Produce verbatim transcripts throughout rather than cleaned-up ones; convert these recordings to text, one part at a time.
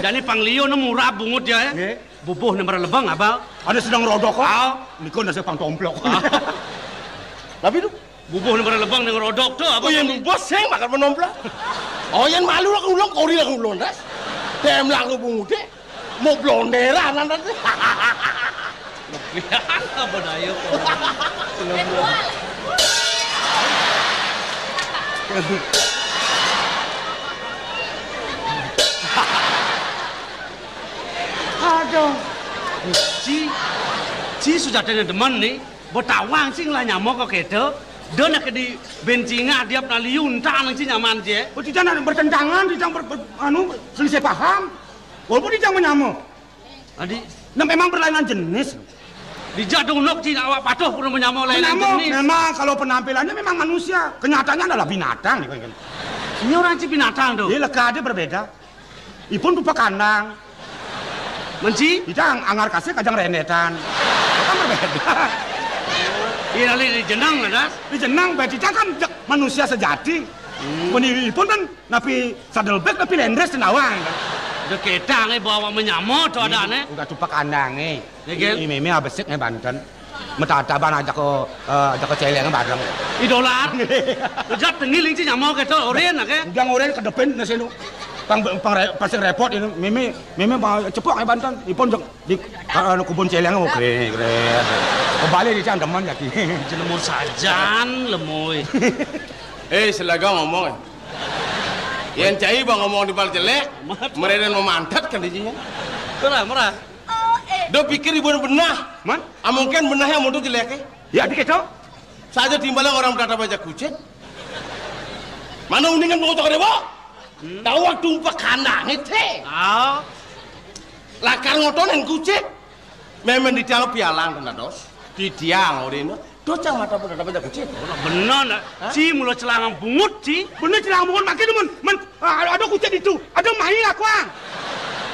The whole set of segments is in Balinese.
Ini pang liu né murab bungut ya, eh. Nggih. Bubuh né maralebeng, Abang. Ada sedang rodok kok. Ah. Niku nasi pang tomplok. Ah. Tapi tu? Bubuh né maralebeng né rodok tu, Abang. Oh, yang bubuh sing makan menomplok. Oh, yang malu lah ulung, kori lah ulung, das. Dem lah bungut deh. Mau blonderan, nanti. Lebihan apa daya kok? Aduh. Ci, ci sujatine demen né. Betawang sing lah nyama kok kéto. Da nak di ben cingak diap na liu entang nang ci nyaman ci. Oh, tidak nak bertentangan, tidak ber, ber, anu, selisih paham. Walaupun tidak menyama. Adi, nah, memang berlainan jenis. Dijak dunuk ci awak patuh pun menyama lainan jenis. Memang kalau penampilannya memang manusia, kenyataannya adalah binatang. Ini orang ci binatang tu. Iya, leka ada berbeda. Ipun tupak kandang. Menci? Kita ang-, anggar kasih kajang rendetan. Kan berbeda. Iya, nali di jenang ada. Di jenang, berarti kan manusia sejati. Hmm. Mun ipun kan napi sadelbék, napi lendres tenawang. Dek ketang, eh, bawa menyama tu ada, eh. Enggak tupak kandang, eh. Ya, Gil? Ini meme abesik, eh, Banten. Metataban ajak ke, eh, ajak ke celeng bareng. Idolar. Ujat tengil ing ci nyama kéto, oren, oke? Udah oren kedepin nasi nu. Pang, pang re-, pasing repot ini. Meme, meme mau cepok, eh, Banten. Ipun jek di, anu, kebun celeng, oke, keren. Kebalik di cangkeman kaki. Jelema sajan, lemoi. Eh, selaga ngomong, eh. Yang cai bang ngomong di bal jelek, mereka memantat kan di sini. Murah, murah. Do pikir ibu benah. Man? Ah, mungkin benah yang mutu jelek, eh. Ya, dikit, Cok. Saja timbalan orang berkata baca kucing. Mana uningan mau cakap dewa? Hmm. Tahu waktu umpak kandang, eh, teh. Ah. Lakar ngotonin kucing. Memang di tiang pialang kena dos. Di tiang, orang ini. Duh, cang mata pun ada banyak kucing. Bener, nak. Hah? Ci mula celangang bungut, ci. Bener celangang bungut, makin demen. Men, ah, ada kucing itu. Ada main lah, kuang.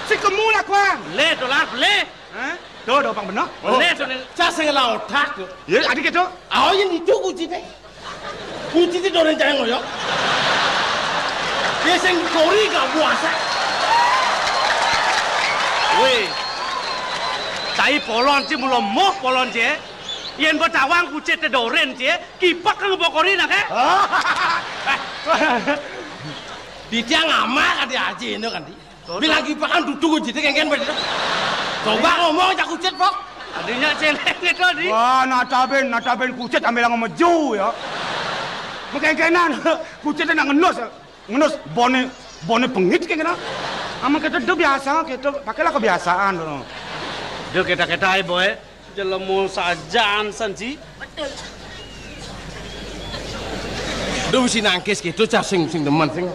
Si kemu lah, kuang. Leh, dolar, leh. Hah? Tuh, ada pang bener. Oh. Leh, tuh, leh. Cang sing lah otak, tuh. Ya, adik itu. Oh, yang itu kucing, teh. Kucing itu orang cang ngoyok. Dia sing kori gak puasa. Weh. Cai polon, ci mula moh polon, ci. Yén betawang kucit té doren, ci, kipak kang bokori nak, eh? Di tiang amal kan di aji ini kan, di. Bilang kipak kan duduk kucit, kengken, Pak. Coba ngomong, cak kucit, Pok. Adinya celeng itu, di. Wah, nataben, nataben kucit ambil ngomong ju, ya. Mekengkenan, kucit nak ngenus. Ngenus bone, bone bengit kayak gini. Amun kita do biasa, kita pakailah kebiasaan dulu. Do kita-kita ae, Boy. Jelema sajan san, ci. Betul. Do mesti nangkis gitu, cah sing, sing demen, sing.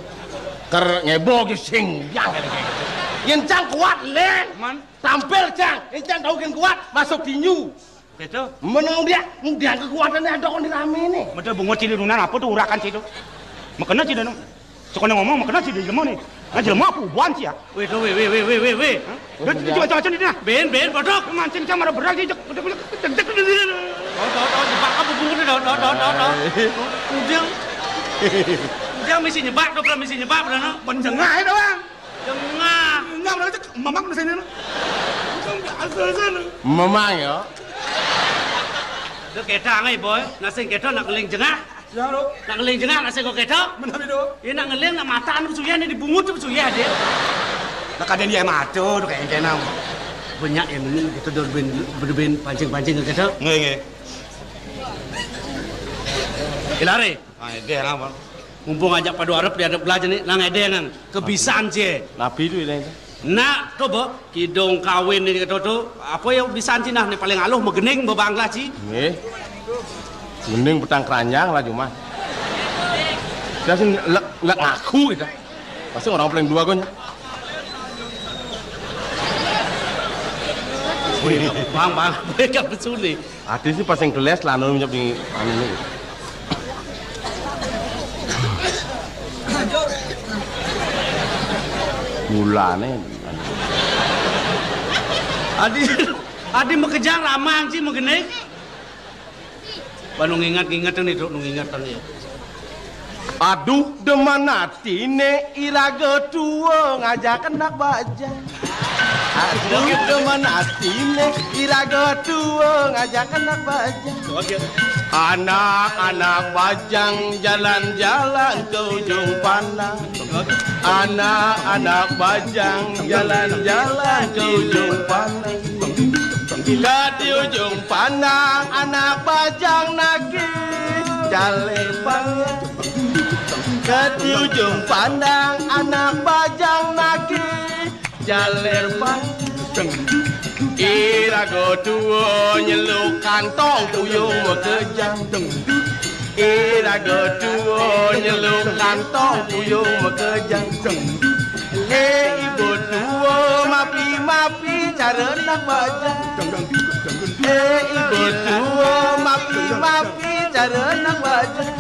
Ker ngebo ge sing, yang kayak gitu. Yen cang kuat, Len. Man. Tampil, cang. Yen cang tau ken kuat, masuk tinju. Gitu. Menang dia, dia kekuatannya ada kon di rame nih. Mete bungut cili nunan apa tuh urakan situ? Makena ci danu. Sekolah ngomong makena ci di jelema nih. Nah, jelema aku buan ci ya. Weh, tuh, weh, weh, weh, weh, weh, weh. Hah? Dia, dia coba-coba di nah. Ben, ben, bodoh. Mancing sama ada berang sih, cek, cek, cek, cek, cek, cek. Tahu, tahu, tahu, jebak apa bungut, tahu, tahu, tahu, tahu, tahu, tahu. Ujung. Ujung misi nyebak, tuh, misi nyebak, bener, no? Penjengah itu, Bang. Jengah. Enggak, berarti mamang di sini, no. Itu biasa sana. Mamang, ya. Itu ketang, eh, Boy. Nak sing keto nak ngeling jengah. Ya, lo. Nak ngeling jengah, nak sing kok keto. Benar itu. Ya, nak ngeling, nak mataan, pesuya, ini dibungut, pesuya, dia. Nah, kadang dia mata, tuh kayak kenang. Banyak yang mungkin kita udah ben, ben, ben pancing-pancing ke kita. Nggih, nggih. Ilare. Ah, dia apa? Mumpung ajak padu arep di arep belajar nih, nang edeng nang kebisan cie. Nabi tu ini. Nak, coba, kidung kawin ni kata tu, apa ya bisan ci nah ni paling aluh megening bebanglah ci. Nggih. Mending petang keranjang lah cuma. Saya sih lek, lek ngaku gitu. Pasti orang paling dua kan. Wih, bang, bang, mereka pesulit. Ati sih pas yang keles lah, anu, nyep di, anu, ini. Mulane. Adi, adi makejang ramang ci magening. Ba nu nginget-nginget ni, Duk, nu nginget ni. Aduh, demen atine iraga tua ngajak anak bajang. Aduh, demen atine iraga tua ngajak anak bajang. Anak-anak bajang jalan-jalan ke ujung pandang. Anak-anak bajang jalan-jalan ke ujung pandang. Ka di ujung pandang anak bajang nagih jaler payah. Ka di ujung pandang anak bajang nagih jaler payah. Iraga tua nyeluk kantong puyung makejang. Iraga tua nyeluk kantong puyung makejang. Eh, ibu tua, mapi-mapi cara nak bajang. Eh, ibu tua, mapi-mapi cara nak bajang.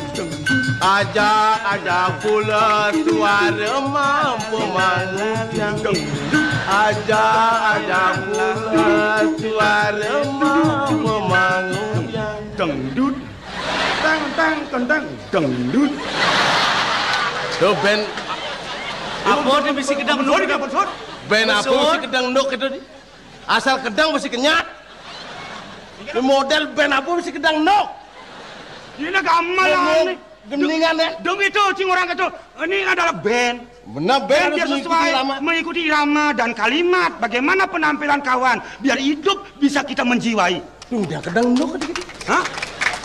Ajak-ajak pula suara mampu mangudang. Ajak-ajak pula suara mampu mangudang. Dangdut. Tang, tang, tang, tang. Dangdut. Tuh, band. Apa dia bisi kedang nuk? Band apa bisi kedang nuk itu? Asal kedang bisi kenyat. Ini model band apa bisi kedang nuk? Ini gamelan nih. Gendingan ya. Dong itu, cing orang itu. Ini adalah band. Benar, band. Band harus biar sesuai mengikuti irama dan kalimat. Bagaimana penampilan kawan? Biar hidup bisa kita menjiwai. Tuh, dia kedang nuk gitu. Hah?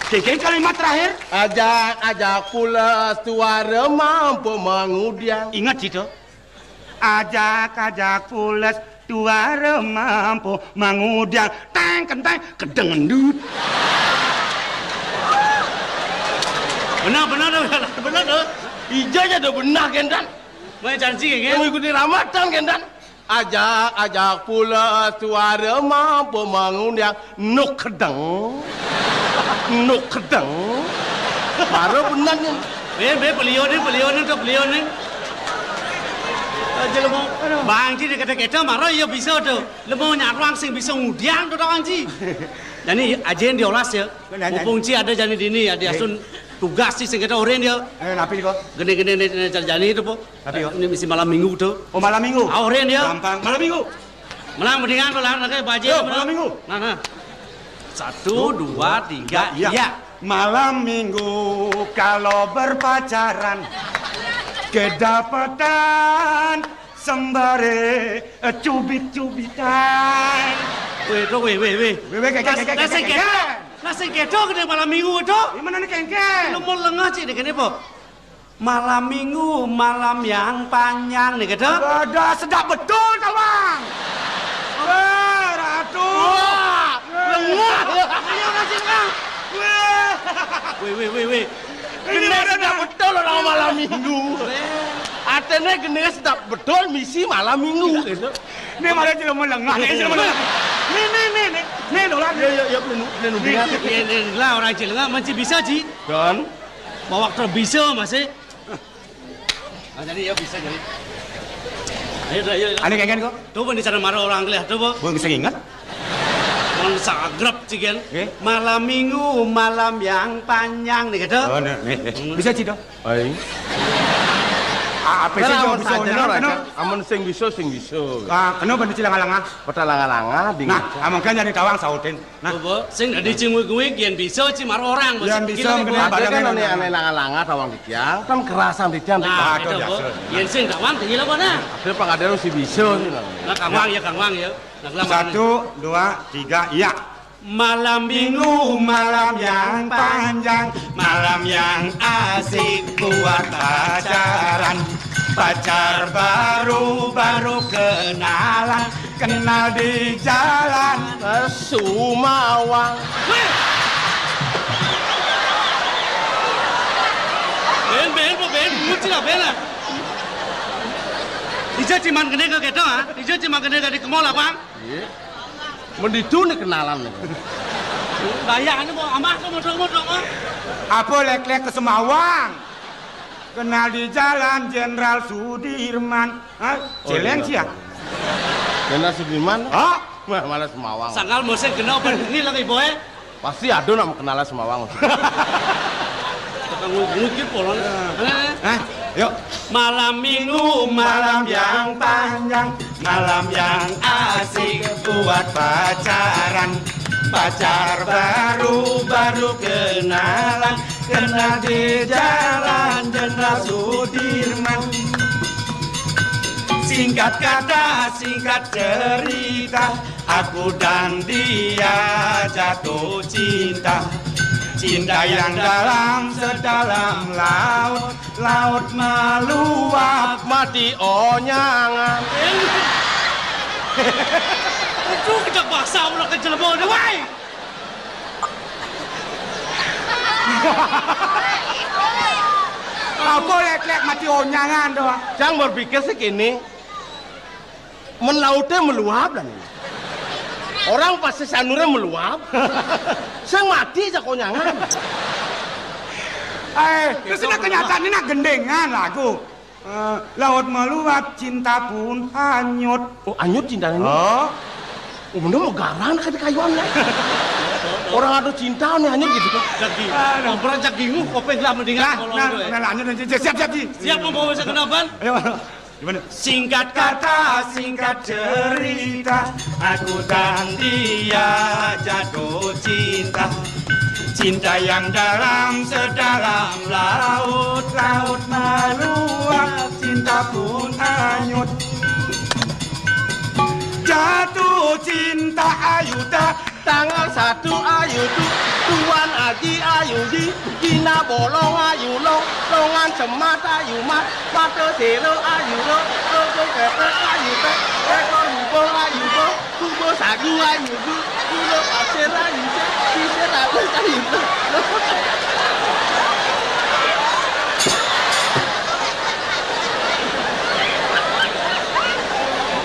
Cek kalimat terakhir. Ajak-ajak pula suara mampu mangudang. Ingat situ. Ajak-ajak pules tuara mampu mangudang teng kenteng kedeng endut. Benar, benar, benar, benar, tuh. Ija aja udah benar, Gendan. Mau janji, kan? Mau ikuti ramatan, Gendan. Ajak-ajak pules suara mampu mangudang. Nuk kedeng. Nuk kedeng. Baru benar nih. Be, be, beliau nih, beliau nih, tuh, beliau nih. Aja lu mau. Bang Ji, dia kata kita marah, ya bisa tuh. Lu mau nyarwang sing bisa ngudiang tuh, Bang Ji. Jadi, aja yang diolas ya. Mumpung Ji ada jadi dini ya, dia sun tugas sih sing kita oren ya. Eh, napi kok? Gini-gini nih, nih, jadi itu, po. Tapi, yo. Ini mesti malam minggu tuh. Oh, malam minggu? Auren ya. Gampang. Malam minggu. Menang mendingan kalau lari lagi bajai. Yo, malam minggu. Nah, nah. Satu, dua, tiga, iya. Malam minggu kalau berpacaran kedapatan sembare, eh, cubit-cubitan. Weh, tuh, weh, weh, weh. Weh, weh, kek, kek, kek, kek, kek. Lah sing kedo gede malam minggu itu. Di mana nih kengkeng? Lu mau lengah sih deh kene po. Malam minggu, malam yang panjang nih, gitu. Ada sedap betul, Tawang. Wah, Ratu. Wah, lengah. Ayo, kasih lengah. Wah. Weh, weh, weh, weh. Ini sedap betul orang malam minggu. Atene gede sedap betul misi malam minggu, gitu. Ini malah jelema lengah, ini jelema lengah. Nih, nih, nih, nih. Nih, dolar. Ya, ya, ya, penuh, penuh. Nih, nih, nih, lah orang jelema masih bisa, Ji. Dan? Bawa terbiso masih. Ah, jadi ya bisa jadi. Ayo, ayo, ayo. Ane kengen kok. Tuh pun di sana marah orang kelih tuh, Bu. Bung sing inget. Bang sagrep cigen. Malam minggu, malam yang panjang nih gitu. Oh, nih, nih, nih. Bisa sih dong. Ayo. Apa sih dong bisa orang kena? Amun sing bisa, sing bisa. Ah, kena bener sih langa-langa. Kota langa-langa, dingin. Nah, amun kan jadi tawang sautin. Nah. Apa? Sing dadi cing wig-wig yen bisa ci mar orang. Yen bisa mungkin ada kan ane ane langa-langa tawang titiang, kan kerasan titiang. Nah, itu, Bu. Yen sing tawang tinggi apa nah? Ada pang ada si bisa sih. Nah, Kang Wang ya, Kang Wang ya. Nah, satu, dua, tiga, iya. Malam minggu, malam yang panjang, malam yang asik buat pacaran. Pacar baru, baru kenalan, kenal di jalan. Sumawang. Ben, ben, ben, nguci lah, ben lah. Ijo ciman gede ke keto, ha? Ijo ciman gede ke di kemol apa? Iya. Menditu nih kenalan nih. Bayangane mau amah ke modong-modong, ah. Apa lek-lek ke Semawang? Kenal di jalan Jenderal Sudirman. Hah? Oh, Celeng iya. Sih ya? Jenderal Sudirman? Hah? Wah, malah Semawang. Sangkal musim kena apa ini lagi, boy? Pasti ada nak kenal Semawang. Tukang ngukir polon. Yuk. Malam minggu, malam yang panjang, malam yang asik buat pacaran. Pacar baru, baru kenalan, kenal di jalan Jenderal Sudirman. Singkat kata, singkat cerita, aku dan dia jatuh cinta. Cinta yang dalam sedalam laut, laut meluap. Mati onyangan. Aduh, kita basah ulah ke jelema ni, wai. Apa lek-lek mati onyangan tu? Cang berpikir sih kini, men lautnya meluap dan ini. Orang pasti sanurnya meluap. Sing mati aja konyangan. Eh, terus ini kenyataan ini nak gendengan lagu. Eh, laut meluap, cinta pun hanyut. Oh, hanyut cinta ini? Oh. Oh, bener mau garang dekat kayuan ya. Orang ada cinta nih hanyut gitu kan. Jagi. Aduh. Obrolan jagi, uh, kopeng lah mendingan. Nah, kalau nah, gitu, eh. Nah, lanjut, lanjut. Siap, siap, Ji. Siap, membawa saya ke depan. Ayo. Gimana? Singkat kata, singkat cerita, aku dan dia jatuh cinta. Cinta yang dalam sedalam laut, laut meluap, cinta pun hanyut. Jatuh cinta ayu tak. Tanggal satu ayu tu, Tuan Haji ayu di, Gina bolong ayu long, longan semat ayu mat, mata selo ayu lo, logo kepek ayu pek, ekor hubung ayu bo, kubo sagu ayu bu, kulo pasir ayu se, sisir ayu ayu lo.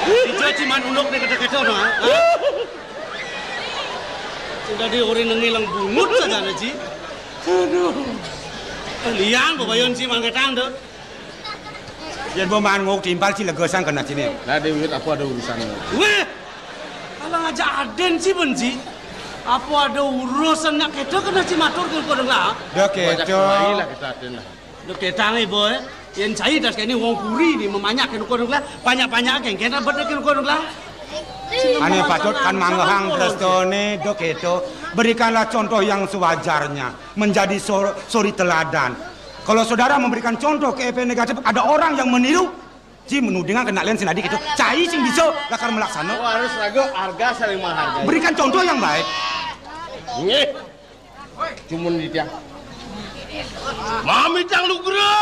Ijo ciman uluk dek kecil no, ha? Sing dadi ora nengé lang bungut sajane, Ji. Aduh. Liang bebayon, Ji, mangketang to. Yen mbok mangan nguk timpal, Ji, lega sang kena sini. Lah, Dewi, apa ada urusan? Weh. Alang aja aden, Ji, ben, Ji. Apa ada urusan nak kedo kena, Ji, matur ke kodeng lah. Dah kedo. Lah kita aden lah. Dok ketang, Ibu, eh. Yen cai das kene wong puri ni memanyak kene kono lah, banyak-banyak kengken abet kene kono lah. Ane patut kan manggehang prestone, dok kedo. Berikanlah contoh yang sewajarnya, menjadi sor-, suri teladan. Kalau saudara memberikan contoh ke efek negatif, ada orang yang meniru, ji menudingan kena len sinadi gitu. Cai sing bisa lakar melaksana. Oh, harus ragu harga saling menghargai. Berikan contoh yang baik. Nggih. Cuman di tiang. Mami tiang lugra.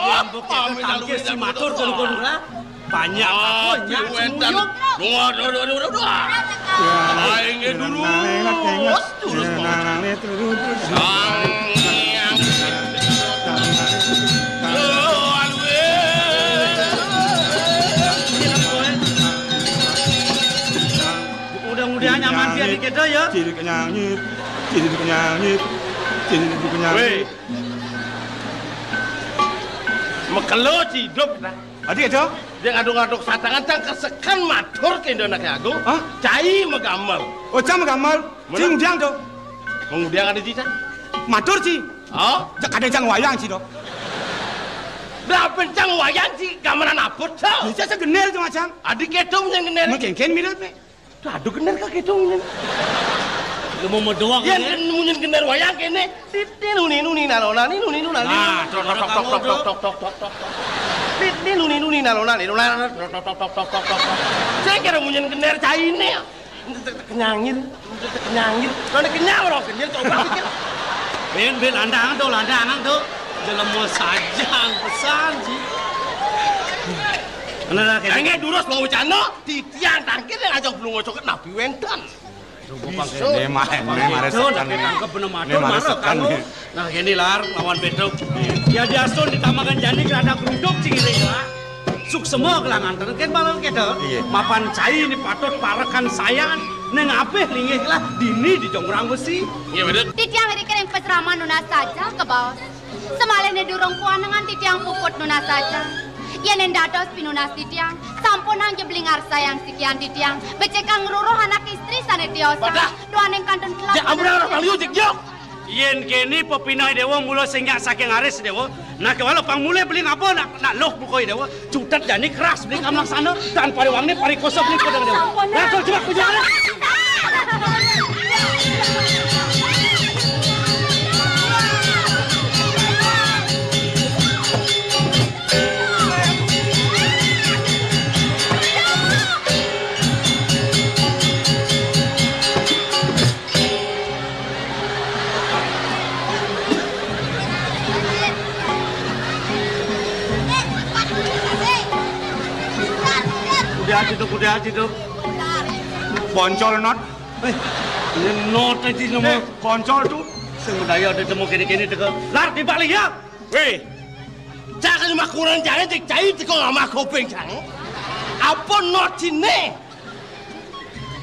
Yang bukit tangkis si matur ke lukun lah. Banyak apa, nyak wenten. Semuyung. Dua, dua, dua, dua, dua. Aing dulu. Terus, terus. Sang Hyang. Lo, aduh, eh. Mudah-mudahan nyaman dia dikit ya. Cilik kenyang nyit, cilik kenyang nyit, cilik kenyang nyit. Weh. Mekelo ci hidup kita. Adi itu? Dia ngaduk-ngaduk satangan cang kesekan matur ke Indo Nake Agung. Hah? Cai megamel. Oh, cang megamel. Mana? Cing diang tuh. Mengudiang ada ci, cang. Matur ci. Oh? Cak ada cang wayang ci tuh. Dah pencang wayang ci gamelan apa tuh? Bisa segenir cuma cang. Adik ketung yang genir. Mungkin kan mirip nih. Tuh, aduh, gener kagak dong, Nyen. Lu mau medoang, ya, kan? Munyin gener wayang kene. Titi nuni nuni nalona ni nuni nuna ni. Nah, tok, tok, tok, tok, tok, tok, tok, tok, tok. Titi nuni nuni nalona ni nuna tok, tok, tok, tok, tok, tok. Saya kira munyin gener caine. Kenyangin, kenyangin. Kalau kenyang orang kenyang coba pikir. Ben, ben, landangan tuh, landangan tuh. Jelema sajang pesan sih. Mana lah, kayak enggak durus mau wacana. Titiang tangkir yang ajak belum ngocok napi wenten. Bisa. Ini mah, ini mah resekan ini. Tangkep bener matur, ini mah resekan ini. Nah, gini, Lar, lawan Pedro. Ya, diastun ditamakan jani kerada geruduk, cing ini, lah. Suksema kelangan, kan malam kita. Iya. Mapan cai ini patut parekan sayan. Neng apih linggih lah, dini di jongrang besi. Iya, bener. Titiang iri kering pesraman nunas saja, kebaos. Semalih ne durung puan dengan titiang puput nunas saja. Yen dados pinunas titiang, sampun hangge beli ngarsayang sikian titiang, becik kang ngruruh anak istri sane tiosan. Badah. Duaning kantun kelak. Ya, ampun, orang liu, cek, yo. Yen kene pepinah dewa mula singgah saking aris dewa, Nah, kéwala pang mulih beli ngapa nak, nak luh buka Déwa. Cutet jani keras beli kamlaksana, tan pariwangné parikosa beli kodang Déwa. Sampun, nah. Langsung jebak penjara. Udah aja tuh, udah aja tuh. Poncol not. Eh, ini not aja sama poncol tuh. Sing daya ada temu kene-kene teko. Lar di balik ya. Wéh, cak cuma kurang jane cek cai teko ngama kopeng jang. Apa not sine?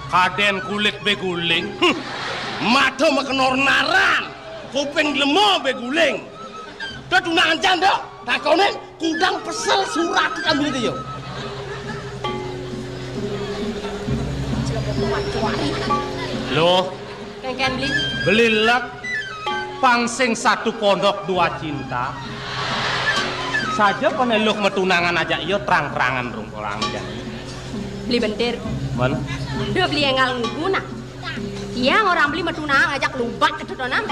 Kadén kulit bé guling. Hm. Mata makenor naran. Kuping lemo bé guling. Dah tunangan jan, Dok. Takonin kudang pesel surat ambil dia. Loh, Kénkén beli. Beli lek pang sing satu pondok dua cinta. Saja koné luh matunangan aja iya terang-terangan rung orang jani. Beli bentir. Men. Udah beli enggal ngugu nah. Iya orang beli matunangan ajak lubak ketutunan.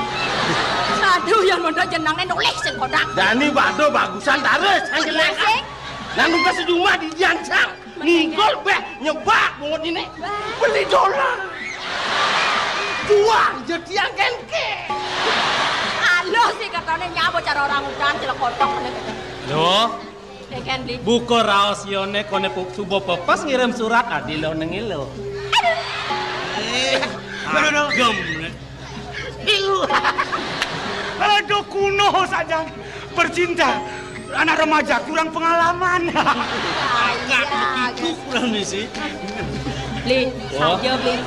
Aduh, yang mondok jenangnya nulis sing kodak. Jani bado bagusan taris, yang jelas. Sing. Nang nugas sejumah di diancang. Nginggol béh nyebak bungut ini. Beli dolar. Jual jadi angken ke. Halo sih katanya nyabo cara orang udan celek kotok. Loh, Kénkén beli. Buka raos yone koné puk suba pepes ngirim surat adi lo nengi lo. Eh, aduh, aduh. Gem. Iu. Aduh, kuno saja bercinta. Anak remaja kurang pengalaman. Agak begitu kurang nih sih. Beli, saja beli.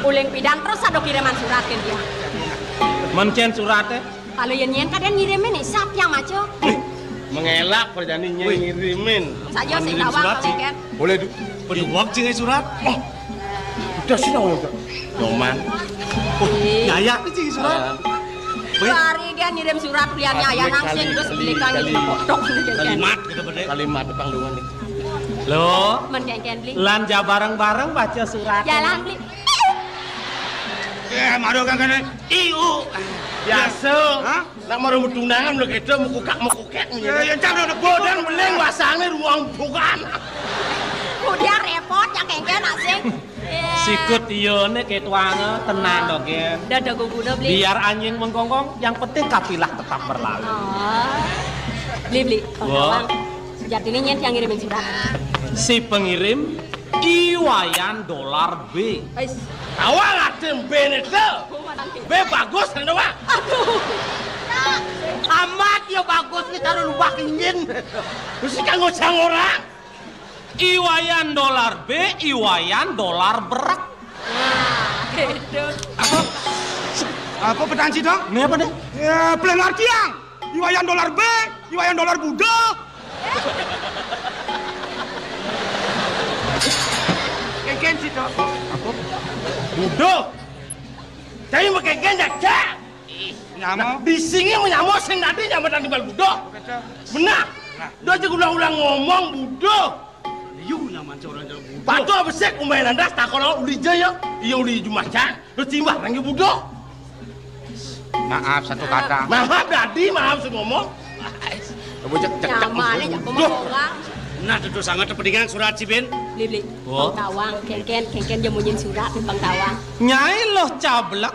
Uling pidang terus ada kiriman surat ke dia. Mencén suratnya? Kalau yang nyen kadang ngirimin nih, siapa yang maco? Mengelak perjani nyen ngirimin. Saja sih tawang kalau kan. Boleh du. Berdua cing surat. Oh, udah sih, udah. Nyoman. Oh, ya, ya, ini cing surat. Hari dia ngirim surat, liannya ya langsung terus belikan ini foto. Kalimat gitu bener. Kalimat panggungan itu. Lo, men kénkén beli. Lan ja bareng-bareng baca surat. Jalan beli. Eh, maro kan kene. Iu. Biasa. Hah? Nak maro tunangan lo gitu mekukak mekukek. Ya, ya, cak udah bodang beling wasangnya ruang bukan. Udah repot ya kénkén asing. Sikut iya né ketuange tenan to, Gen. Dada gugudo beli. Biar anjing menggonggong, yang penting kafilah tetap berlalu. Oh. Beli beli. Wah. Sejatinya nyen yang ngirimin surat. Si pengirim I Wayan Dolar B. Ais. Awal atem bene to. B bagus kan, Wak? Aduh. Amat ya bagus nih taruh lubak injin. Terus kan ngocang orang. I Wayan Dolar B, I Wayan Dolar berek. Nah, gitu. Apa? Apa petang sih dong? Ini apa nih? Ya, pelengar tiang. I Wayan Dolar B, I Wayan Dolar Budo. Kénkén sih dong. Apa? Budo. Tapi makénkén ya, Cak. Nyama. Nah, di sini menyama sing tadi nyama tadi bal Budo. Benar. Nah. Dia aja ulang-ulang ngomong Budo. Liu nyaman seorang jalan budo. Batu besek umai landas tak kalau uli jaya. Iya uli jumacan. Terus timbang lagi budo. Maaf satu kata. Maaf dadi, maaf sing ngomong. Coba cek cek cek. Nyamane jak ngomong orang. Nah, tentu sangat kepentingan surat si Ben. Beli beli. Oh. Bang Tawang, kénkén kénkén dia munyin surat Bang Tawang. Nyai loh cablek.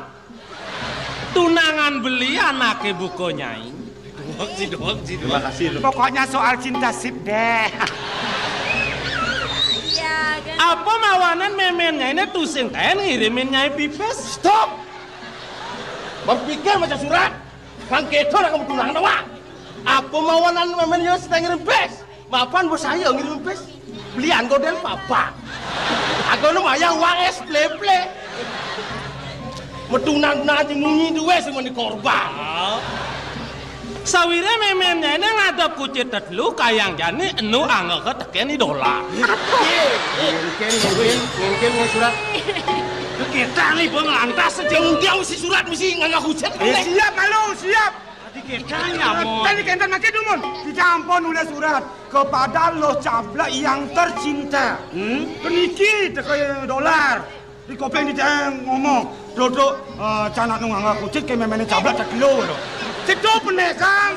Tunangan beli anake buka nyai. Doang sih, doang sih. Terima kasih lu. Pokoknya soal cinta sip deh. Iya, kan? Apa mawanan memennya ini tusing ten ngirimin nyai pipis? Stop. Berpikir macam surat. Kang keto nak kamu tunangan apa? Apa mawanan memennya sedang ngirim pes? Mapan bos saya ngirim pes. Belian godel papa. Aku nu maya uang es pleple. Metunang nanti munyi duwe semua ni korban. Sawire memennya ini ngadep kucit tetelu kayang jani enu angga ke tekeni dolar. Mungkin mungkin mungkin mau surat. Kita nih bang lantas aja. Dia mesti surat mesti ngangga kucit. Eh, siap malu siap. Dikecang ya, Mon. Tadi kenten maké dumun. Dicampur nulis surat kepada lo cablak yang tercinta. Hmm? Peniki teka dolar. Di kopeng di ngomong, duduk, eh, canak nunggang kucit ke memene cablak tak kilo lo. Sedo penesang.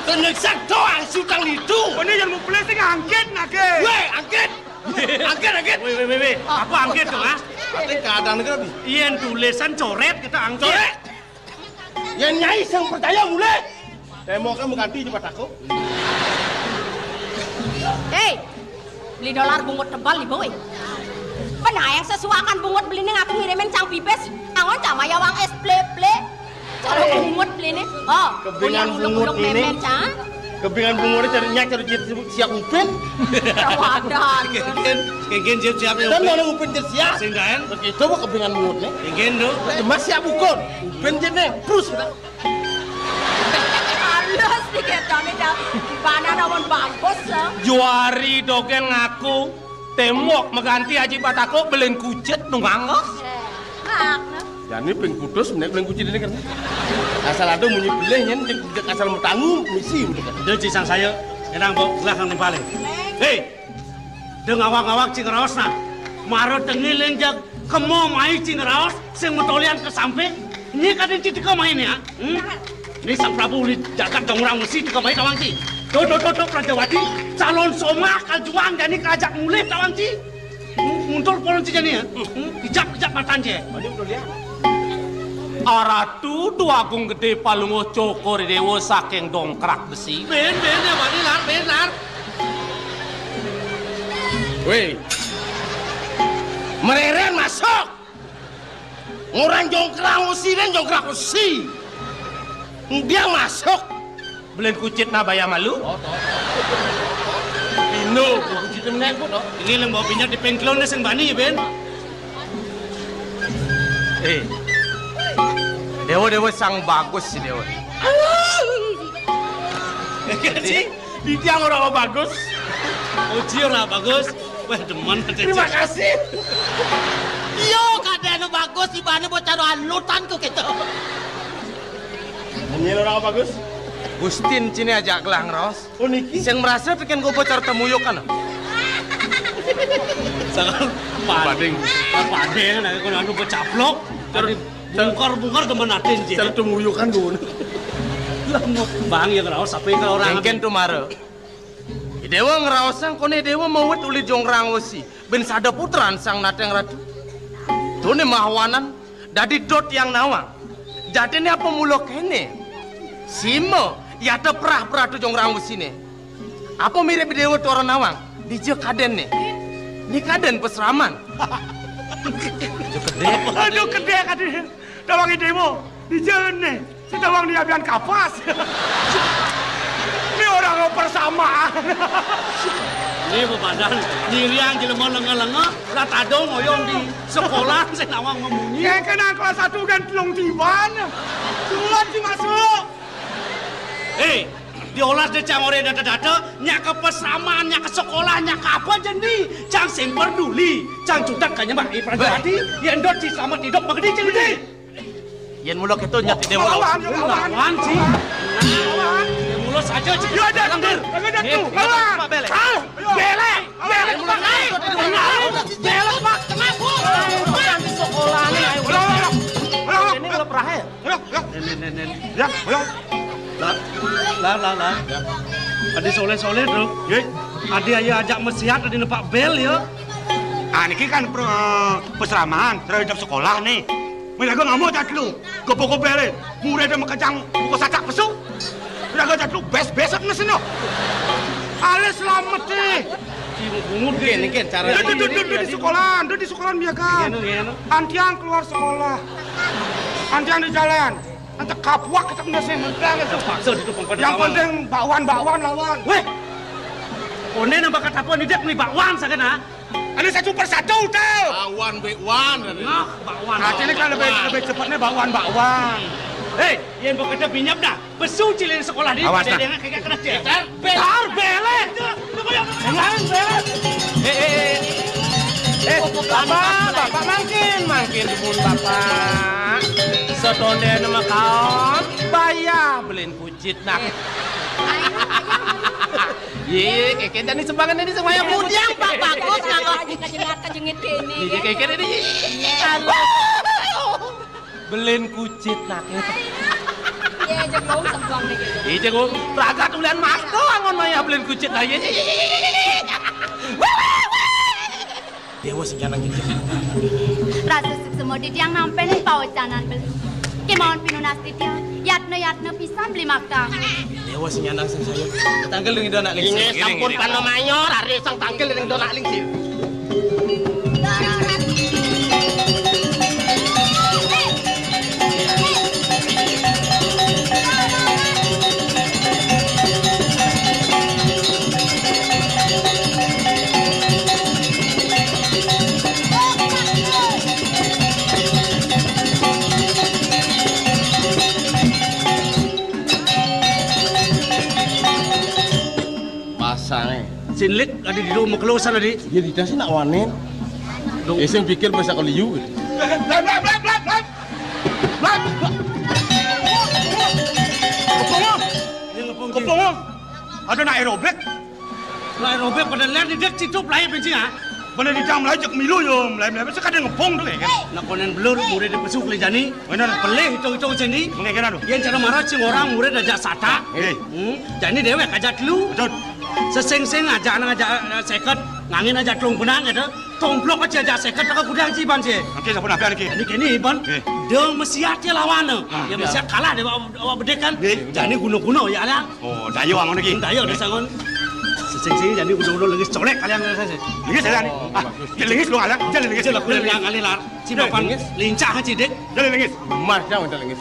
Penesang doang sutang itu. Ini yang mau penesang angkit nake. Weh, angkit. Angkit, angkit. Weh, weh, weh, weh. Apa angkit tuh, ah? Katanya keadaan negara, Bi. Iya, tulisan coret kita angkit. Coret. Yén nyai sing percaya mulih. Témoké mengganti cepat aku. Héi, beli dolar bungut tebal ibu, wéh. Penayang sesuakan bungut beli ning aku ngirimin cang pipis. Angon cama ya wang es ple-ple. Cara bungut beli nih. Oh, kebingan bungut ini. Memen, cang. Kebingan bungut ini cari nyak cari siap upin. Wadah. Kengken, kengken siap siap ya. Dan mana upin siap? Sing gaen. Begitu kok kebingan bungut nih. Kengken tuh. Mas siap ukur. Upin jene terus kita. Halus nih ketone, Cang. Gimana namun bagus, ya? Juari dogén ngaku, tembok mengganti aji batako belén kucit nunggang. Eh, hak, nah. Jani ping kudus menék belén kucit ini kan. Asal ada munyi belén yén cek asal metangu misi udah kan. Udah cisang saya, enang bawa gelah nang balik. Héi, deng awak-awak cing raos nah. Mara tengiling jag kemo mai cing raos sing metolian ke samping. Ini kadén cing teka mai ya. Hmm? Ini Sang Prabu uli jagat dong orang mesti teka mai tawang cing. Tuh, tuh, tuh, tuh, Prajawati, calon somah kajuang jani kerajaan mulih tawang cing. Hmm, mundur polon cing jani ya. Hmm, ijab, ijab matan cing. Aratu Dwagung Gedé Palungguh Cokor Déwa saking Dongkrak Besi. Ben, ben, ya, Bani, lar, ben, lar. Wéh. Mereren masuk. Ngorang jongkrang usi, dan jongkrang usi. Dia masuk. Belén kucit nah baya malu. Oh, toh. Pino, kucit menék, toh. Ini leng bawa pinjat di pengkelon sing bani, Ben. Eh. Déwa, déwa sang bagus si déwa. Iya, Ci. Di tiang orang bagus. Oh, Ci orang bagus. Wah, demen. Terima kasih. Yo, kadén anu bagus, ibane bocah anu alutan kok gitu. Ini orang bagus. Gustin cini ajak gelang ros. Oh, niki? Sing merasa tekan gue bocor temuyukan. Sangat pading. Pading, nah, kalau anu becaplok, cari bungkar-bungkar gemenatin, Ci. Cari temuyukan dulu. Lah, mau bang ya ngeraos, apa yang orang Mungkin tuh mare. Déwa ngraosang koné déwa mawit uli jongrang wesi, ben sada putran sang nateng ratu. Tuné mahawanan, dadi dot yang nawang. Jadiné apa mula kéné? Sima, yata prah-prah tu jongrang wesiné. Apa mirip déwa tora nawang? Dija kadénné. Ni kadén pesraman. Aduh, kedé kadén. Tawang idému, di jalan nih, si tawang di abian kapas. Ini orang persamaan. Ini bebadan, nyiriang jelema lenga-lenga, lah tadong oyong di sekolah, saya nawang memunyi. Ya, kena kelas satu kan telung tiban. Sulat sih masuk. Hei, diolah deh cang oré data-data, nyak ke pesraman, nyak ke sekolah, nyak ke apa jendi, cang sing peduli, cang cudak kanya mbak Ipan Bah. Jati, yang dot si selamat hidup mengerti jendi. Yén mula kéto nyat déwa. Lawan, lawan. Lawan, Ci. Lawan. Yén mula saja, Ci. Yo, ada, ada, ada, ada, Nih, ada, Pak Belek. Ah, Belek, Belek, Pak. Belek, Pak. Kenapa? Bukan di sekolah nih, ayo. Ulang, ulang, ulang. Ulang, ulang. Ini kalau perahe. Ulang, ulang. Nen, nen, nen, nen. Ya, ulang. Lah, lah, lah, lah. Adi soleh-soleh, Bro. Nggih. Adi ayo ajak mesiat, adi nepak bel ya. Ah, niki kan pro-, pesraman, terhadap sekolah nih. Mira gua ngamuk cat lu. Gopo-gopo bele. Mure ada makejang buka sacak pesu. Mira gua cat lu bes-besek neseno. Alis selamat deh. Bungut gini, gini, cara Duduk, duduk, duduk di sekolahan, duduk di sekolahan biasa. Gini, gini. Antiang keluar sekolah. Antiang di jalan. Nanti kapuak kita kena saya mentang itu. Paksa duduk pangkat Yang kawan. Penting bakwan, bakwan lawan. Weh. Koné nambah kata apa nih, Dek, nih bakwan saja nah. Ada satu persatu tuh. Awan, bekwan. Nah, bakwan. Nah, ini kan lebih, lebih cepatnya bakwan, bakwan. Hei, yang bekerja binyap dah. Pesu cilin sekolah di Awas, pada nah. Dengan kagak kena cek. Tar, bel. Tar, belek. Jangan, belek. Eh, eh, eh. Eh, Bapak, Bapak mangkin, mangkin pun Bapak. Tondén makaon, bayah belin kucit nah. Yé, kékén jani sembangan ini semuanya pudiang, Pak, bagus, Pak. Kajengat, kajengit kéné. Yé, kékén ini. Alah. Belin kucit nah. Yé, jeung wong sembang nih gitu. Iya, jeung wong ragat ulian mas tuh, angon maya belin kucit nah. Yé, yé, yé, yé, yé. Déwa sing nyanang jejeh. Rasa suksma titiang nampi pawecanan beli. Kémaon pinunas titiang, yatna-yatna pisan beli maka. Déwa sing nyanang sing saya. Tangkil dong itu anak lingsir. Ini sampun panamayor, ari sang tangkil dong itu anak lingsir. Pasangé. Sinlik adi di rumah kelusan adi. Iya, di sih nak wanen. Dong. Eh, sing pikir bahasa keliu gitu. Blam, blam, blam, blam, blam. Blam. Kepungong. Iya, kepungong. Kepungong. Ada nak aerobik. Lah, robek pada lihat di dek cicup lahir benci, ha? Bener di dalam lahir cek milu yo, mulai mulai besok ada ngepung tuh kayak gitu. Nah, konen belur, murid di pesuk lejani. Bener. Pelih itu itu sini. Mengke kira tuh. Yang cara marah cing orang murid aja sata. Eh. Hmm, jadi dewek aja dulu. Betul. Seseng-seng aja anak aja eh, seket, ngangin aja telung benang gitu. Tomplok aja aja seket tak gudang ciban sih. Oke, sampun apa lagi? Ini kini ban. Eh. Dong mesiat ya lawan. Ah, ya ya. Mesiat kalah deh bawa bawa bedek kan. Eh. Jadi guna-guna ya lah. Oh, dayo angon iki. Dayo disangon. Sesing sini jadi udah-udah lengis colek kalian rasa sih. Lengis ya, Lan? Ah, ya lengis lo, Lan. Jadi lengis. Jadi aku yang kali lar. Si Bapak lincah aja dek. Jadi lengis. Mas yang udah lengis.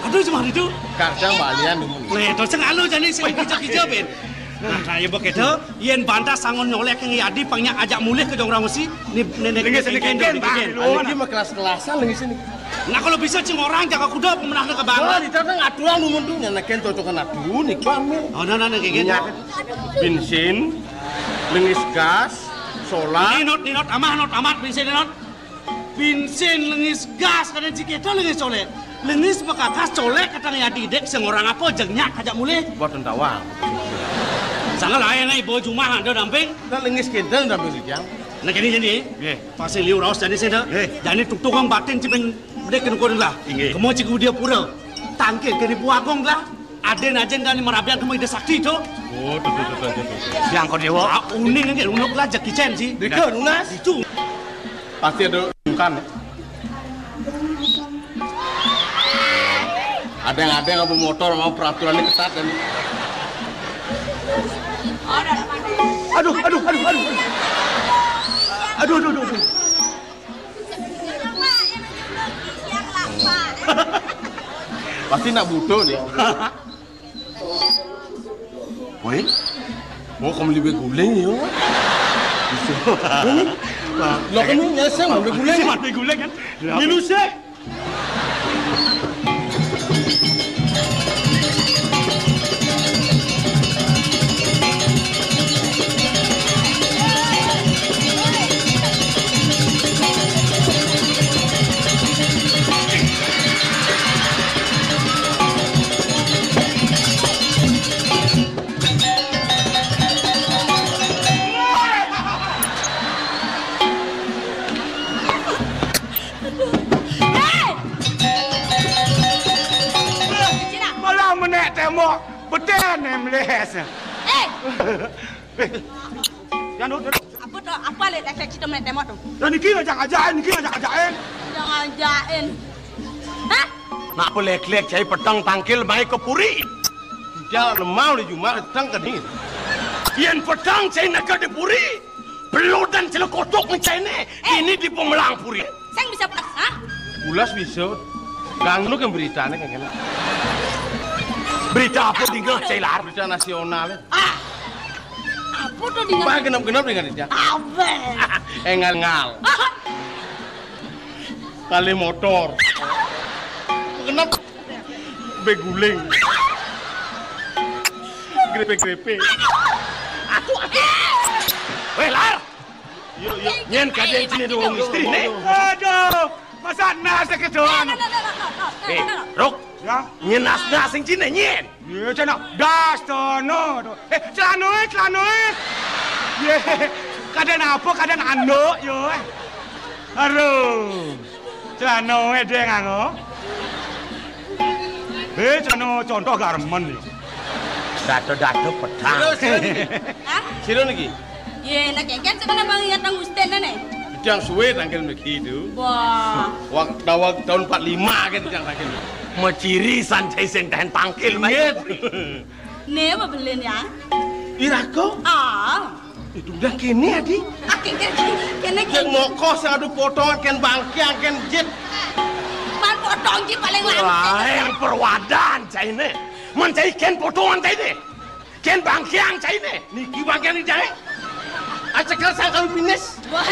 Aduh, cuma itu. Kadang balian dulu. Nah, terus sing anu jadi sing hijau-hijau ben. Nah, kayak begitu, yen bantah sangon nyolek yang yadi pangnya ajak mulih ke jongrang mesti. Ini nenek lengis ini keken, Pak. Lagi mah kelas-kelasan lengis ini. Nah, kalau bisa cing orang jaga kuda pemenang ke banget. Wah, kita kan aturan umum tuh nyenekin cocokan adu nih, Bang. Oh, nah, nah, nah, kayak gini. Bensin, lengis gas, solar. Ninot, ninot, amah, not, amat, bensin, ninot. Bensin, lengis gas, kadang cik itu lengis colek. Lengis bekakas colek, kadang ya didek, sing orang apa, jengnya, kajak mulih. Buat tentawang. Sangat lain, nih, bawa jumah, ada damping. Nah, lengis kinten damping sejam. Nah, gini jadi. Nggih. Pasti liu raos jadi sih, dah. Nggih. Jadi tukang batin cipin Dek kena kono lah. Inggih. Kemo ciku dia pura. Tangkil kene puagong lah. Aden ajen kani marabian kemo ide sakti to. Oh, tuh, tuh, tuh, tuh, tuh. Yang kau dewa. Ah, uning nggih unuk lah jeki cen sih. Dek nunas. Itu. Pasti ada bukan. Ada yang ada yang mau motor mau peraturannya ketat dan aduh aduh aduh aduh aduh aduh aduh, aduh. Pasti nak butuh nih. Woi, mau kamu lebih guling yo. Lo kan nyesel lebih guling. Lebih guling kan? Milu sih. Malah menek tembok, beten yang meles. Eh! Eh, jangan dulu. Apa tu? Apa lek lek kita main tembok tu? Dan niki ngajak-ngajakin, niki ngajak-ngajakin. Ngajak-ngajakin. Hah? Nak apa lek-lek cai petang tangkil mai ke puri? Tidak lemau di jumah petang ke ni. Yang petang cai nak ke di puri. Beludan celekotok ni cai ni. Eh. Ini di pemelang puri. Sing bisa pas, ha? Ulas bisa. Ganggu kan berita ni kan kena. Berita apa tinggal cai lar? Berita nasional. Ah. Apa tu dengan? Bah genap-genap dengan dia. Apa? Engal-engal. Kali motor. Genap. Beguling. Grepe-grepe. Aduh, aduh. Weh, lar. Yuk, yuk. Nyen kaden sini dong istri nih. Aduh, masa nasi kedoan. Eh, Ruk. Ya. Nyen das-das sing ciné nyen. Yé, cenah das dono to. Eh, celanoé, celanoé. Yé, kadén apa, kadén anduk yo. Aduh. Celanoé dé nganggo. Eh, celana contoh garmen yo. Dado-dado pedang. Terus, terus. Hah? Sira niki? Yé, nak kéngkén sekolah bang ya tang Gusten né. Titiang suwé tangkil mriki to. Wah. Wak, daweg taun empat lima kan titiang tangkil. Maciri san cai sing tahan tangkil, Mas. Inggih. Né apa belin ya? Iraga? Ah. Itu udah kéné, Adi. Ah, kéné, kéné, kéné. Sing moko sing adu potongan kén bangkiang kén jit. Man potong ji paling lantik. Wah, yang perwadan cainé. Man cai kén potongan cainé. Kén bangkiang cainé. Niki bangkiang ni cai. Acekel sangkal pinis. Wah.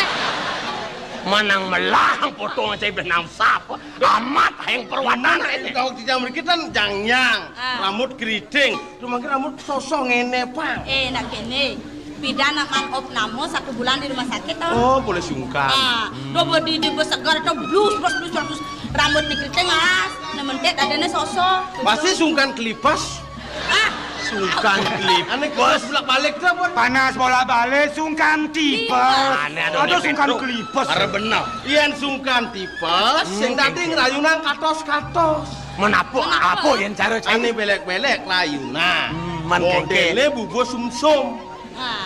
Manang melah potongan cai benang sapa. Amat yang perwadan cainé. Kau di jam kita jangnyang, ah, rambut keriting. Rumah kita rambut sosok ngene, Pak. Eh, nak kéné. Pidan nak man op namo satu bulan di rumah sakit, toh? Oh, boleh sungkan. Ah, hmm. Coba di, di bos segar atau blus, blus, blus, blus. Rambut ni keriting, Mas. Nementet adanya sosok. Pasti sungkan kelipes. Ah. Sungkan kelipes. Aneh, panas bolak-balik tuh, apa? Panas bolak-balik, sungkan tipes. Tipes. Aneh, ada sungkan kelipes. Ada benar. Yén sungkan tipes, hmm, sing dadi ngrayunan katos-katos. Menapa? Menapa? Apa yén cara cai? Ané belék-belék layunan. Hmm, man modélé kéngkén. Bubuh sumsum. Ah.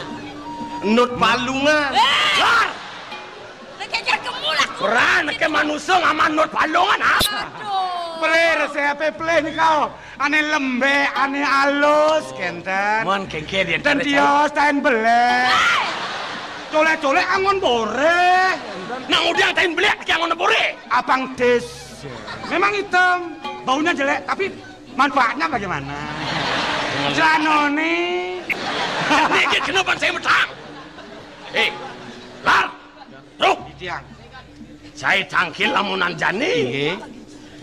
Nut palungan. Eh! Lar! Nek kéngkén kemu lah. Ora, nek manusa ngaman nut palungan, ha? Aduh. Pelih, resepé pelih nika. Ané lembek, ané alus, kénten. Mon kéngkén yén. Dan cara dia tain belék. Eh! Colek-colek angon boré. Nang udah tain belék, ki angon boré. Abang Des. Memang hitam, baunya jelek, tapi manfaatnya bagaimana? Celanoné. Niki kenapa saya metang? Eh, Lar, Ruk. Titiang. Cai tangkil lamunan jani. Inggih.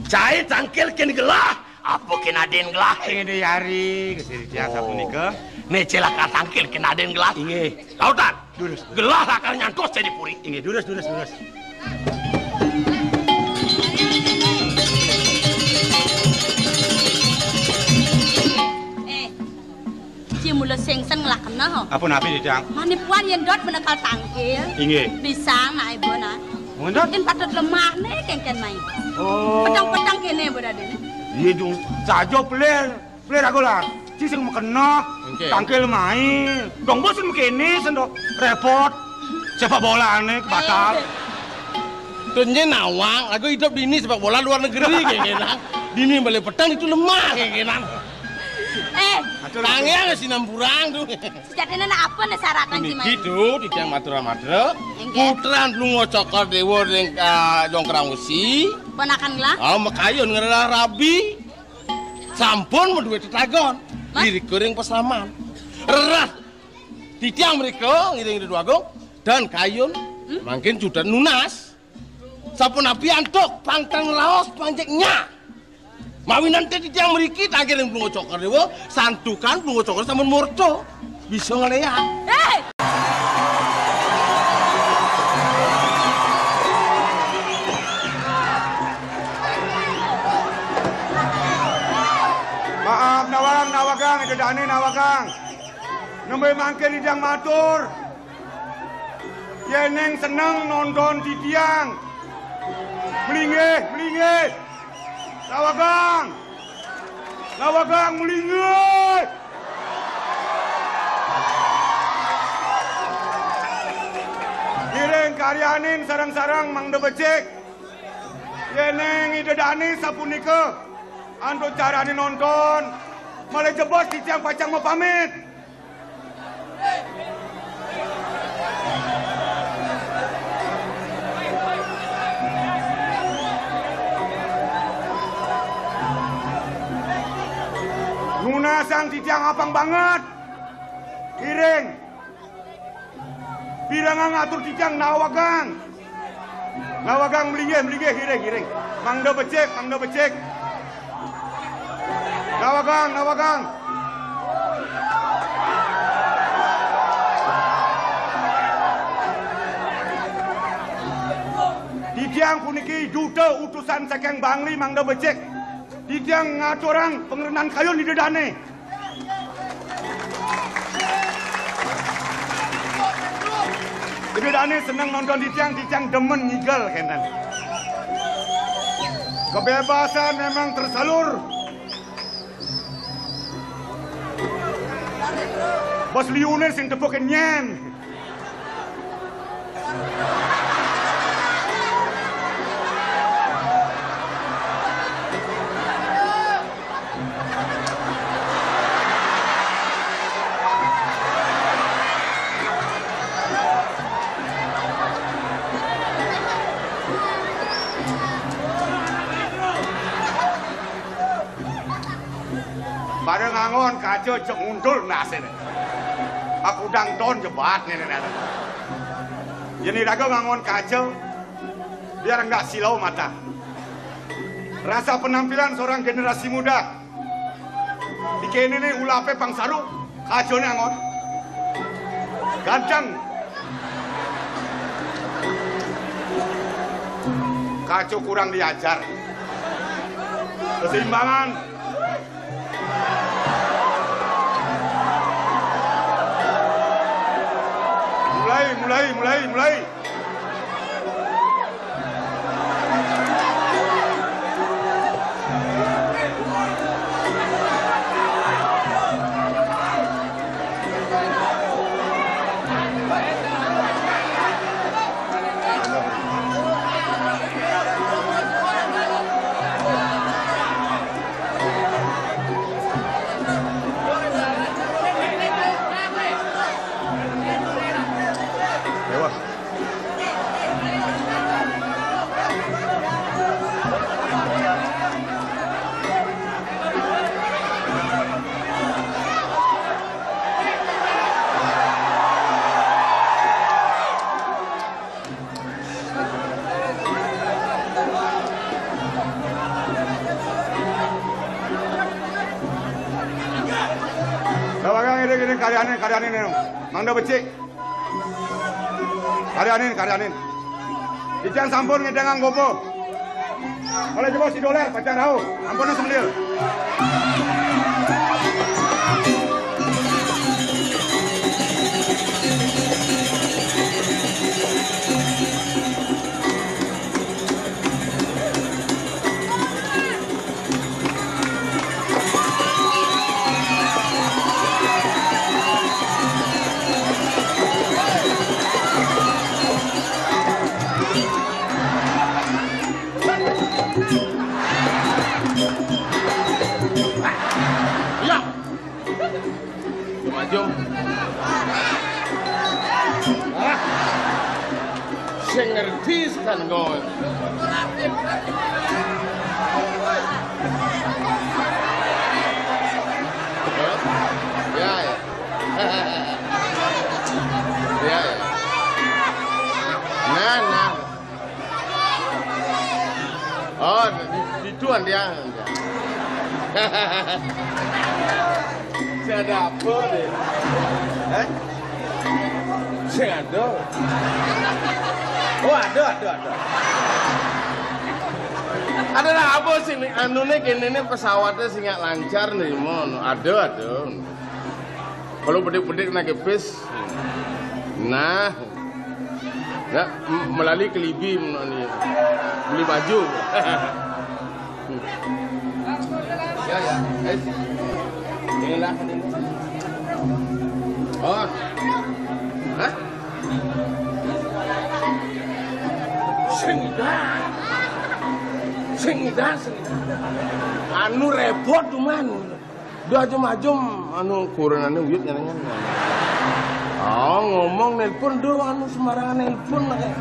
Cai tangkil kén gelah, apa kén adin gelah? Sing dadi ari, Gusti Titiang sapunika. Né cilaka tangkil kén adin gelah. Inggih. Lautan. Durus. Gelah lakar nyantos jadi puri. Inggih, durus, durus, durus. Eh, ci mula sing sen ngelah kena, ho. Apa napi, Titiang? Manipuan yén dot menekal tangkil. Inggih. Bisa, nak ibu, nak. Mungkin dot? Mungkin patut lemah né, kéngkén mai. Oh. Petang-petang kéné, Bu Raden. Iya, Jung. Saja pelir. Pelir aku lah. Ci sing makena. Oke. Tangkil mai. Dong bos sing kéné sendo repot. Sepak bolané batal. Eh. Tunje nawang, aku hidup di ini sepak bola luar negeri kayak gini. Di ini balik petang itu lemah kayak gini. Eh, atur, tangi atur. Ada sinampurang tuh. Sejatiné nak apa né sarakan ci mai? Gitu, Titiang matur-matur. Inggih. Putran Plunga Cokor Dewa ring, ah, Jongkrang Wesi. Ponakan gelah? Ah, makayun ngelah rabi. Sampun madué tetagon. Mas? Irika ring pasaman. Rerat. Titiang mrika ngiring Ratu Agung dan kayun. Hmm? Mangkin judan nunas. Sapunapi antuk pangkang laos panjeknya. Mawinan titiang mriki tangkil ring Plunga Cokor Dewa, santukan Plunga Cokor sampun murta. Bisa ngléak. Hei! Maaf, nawang, nawagang, ida dané nawagang. Nembé mangkin titiang matur. Yéning seneng nonton titiang. Melinggih, melinggih. Lawagang. Lawagang melinggih. Ngiring karyanin sareng-sareng mangda becik. Yéning ida dané sapunika antuk carané nonton, malih jebos titiang pacang mapamit. Nunasang titiang apang banget. Iring. Pirengang atur titiang nawagang. Nawagang melinggih, melinggih, iring, iring. Mangda becik, mangda becik. Nawagang, nawagang. Titiang puniki duta utusan saking Bangli mangda becik. Titiang ngaturang pangrenan kayun Ida Dane. Ida Dane seneng nonton titiang, titiang demen ngigel kenten. Kebebasan memang tersalur. Bos liune sing tepukin nyen. Pada ngangon kaca cek nguntul nasine. Aku dang ton jebat nene nene. Yen iraga ngangon kaca, biar enggak silau mata. Rasa penampilan seorang generasi muda. Di kene ne ulape pang saru, kacane angon. Ganteng. Kaca kurang diajar. Keseimbangan. Mulai, mulai, mulai, mulai. Bawa kang ini, ini karyanin, karyanin ini. Mangda becik. Karyanin, karyanin. Ijang sampun ngedengang gopo. Oleh jebos si dolar, pacar rauh. Ampun, sendil. Iya. Maju. Ah. Sing ngerti sekan kowe. Ya, ya. Ya, ya. Nah, nah. Oh, di, di tuan dia. Saya ada apa deh? Eh? Saya ada. Oh, ada, ada, ada. Ada lah apa sih nih? Anu nih, kene nih pesawatnya sing lancar nih, mon. Ada, ada. Kalau bedik-bedik naik bis. Nah. Ya, m-, melali ke Libi, menurut ni. Beli baju. Ya, ya. Eh. Inilah. Oh. Hah? Sing ida. Sing ida, sing ida. Anu repot cuman. Duh, ajem-ajem, anu, kurenane uyut nyenengan. Oh, ngomong nelpon, duh, anu, sembarangan nelpon, kayak.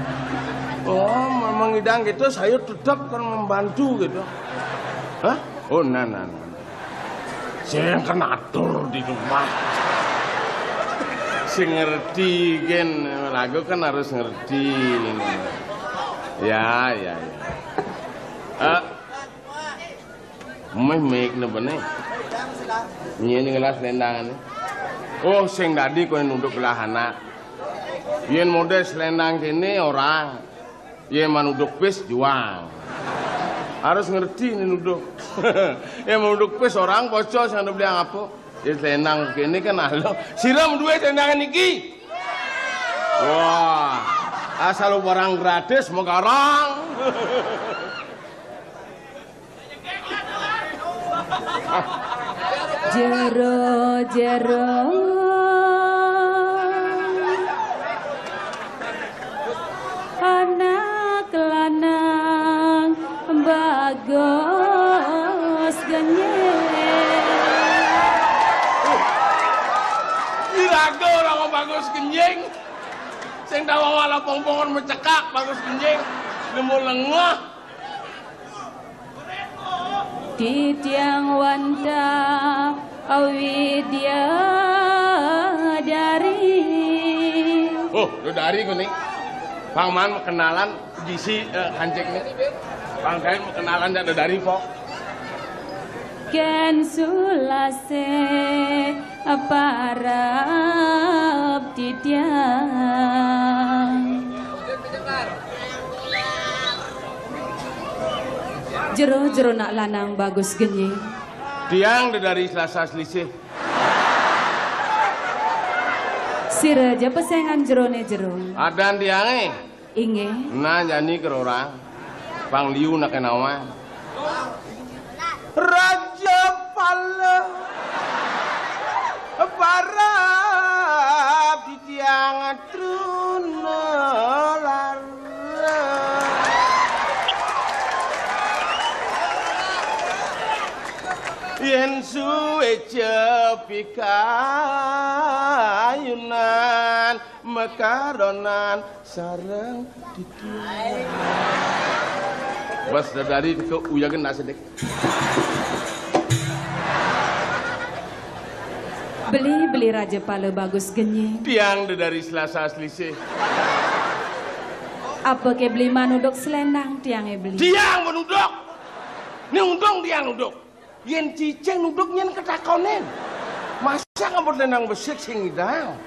Oh, memang idang gitu, saya tetap kan membantu gitu. Hah? Oh, nah, nah, nah. Saya yang kena atur di rumah. Si ngerti, gen. Lagu kan harus ngerti. Ya, ya, ya. Eh, Meh mik ne bene. Nyén ngelah selendangane. Oh, sing dadi kowe nunduk gelah anak. Yén model selendang kene ora. Yén manuduk bis juang. Harus ngerti ini nuduk. Ya, nuduk pis orang bocor sing ada beli apa. Ya, selendang kene kan alo. Sira duwe selendang niki? Wah, asal barang gratis megarang. Jero-jero anak lanang bagus genying. Iraga orang bagus genying. Sing tawa malah pongpongan mencekak bagus genying. Nemu lengah. Titiang wantah awidya dari. Oh, lu dari kuning. Pangman kenalan gisi eh, kancing nih. Pangkain kenalan dak dari kok. Ken sulase aparap titiang. Jero-jero nak lanang bagus genying. Tiang dari Selasa selisih. Sira ja pesengan jerone jero. Adan tiange. Inggih. Nah, jani kerorang. Pang liu nak kenawan. Raja Pala. Para titiang truna lara. Yen suwe cepi kayunan mekaronan sareng titiang. Bas dadari ke uyagen nasi dek. Beli-beli raja pala bagus genying. Tiang dedari Selasa selisih. Apa ke beli manuduk selendang tiange beli? Tiang menuduk. Ni untung tiang nuduk. Yen cicing nuduk nyen ketakonin. Masa kamu nendang besik sing ngidang?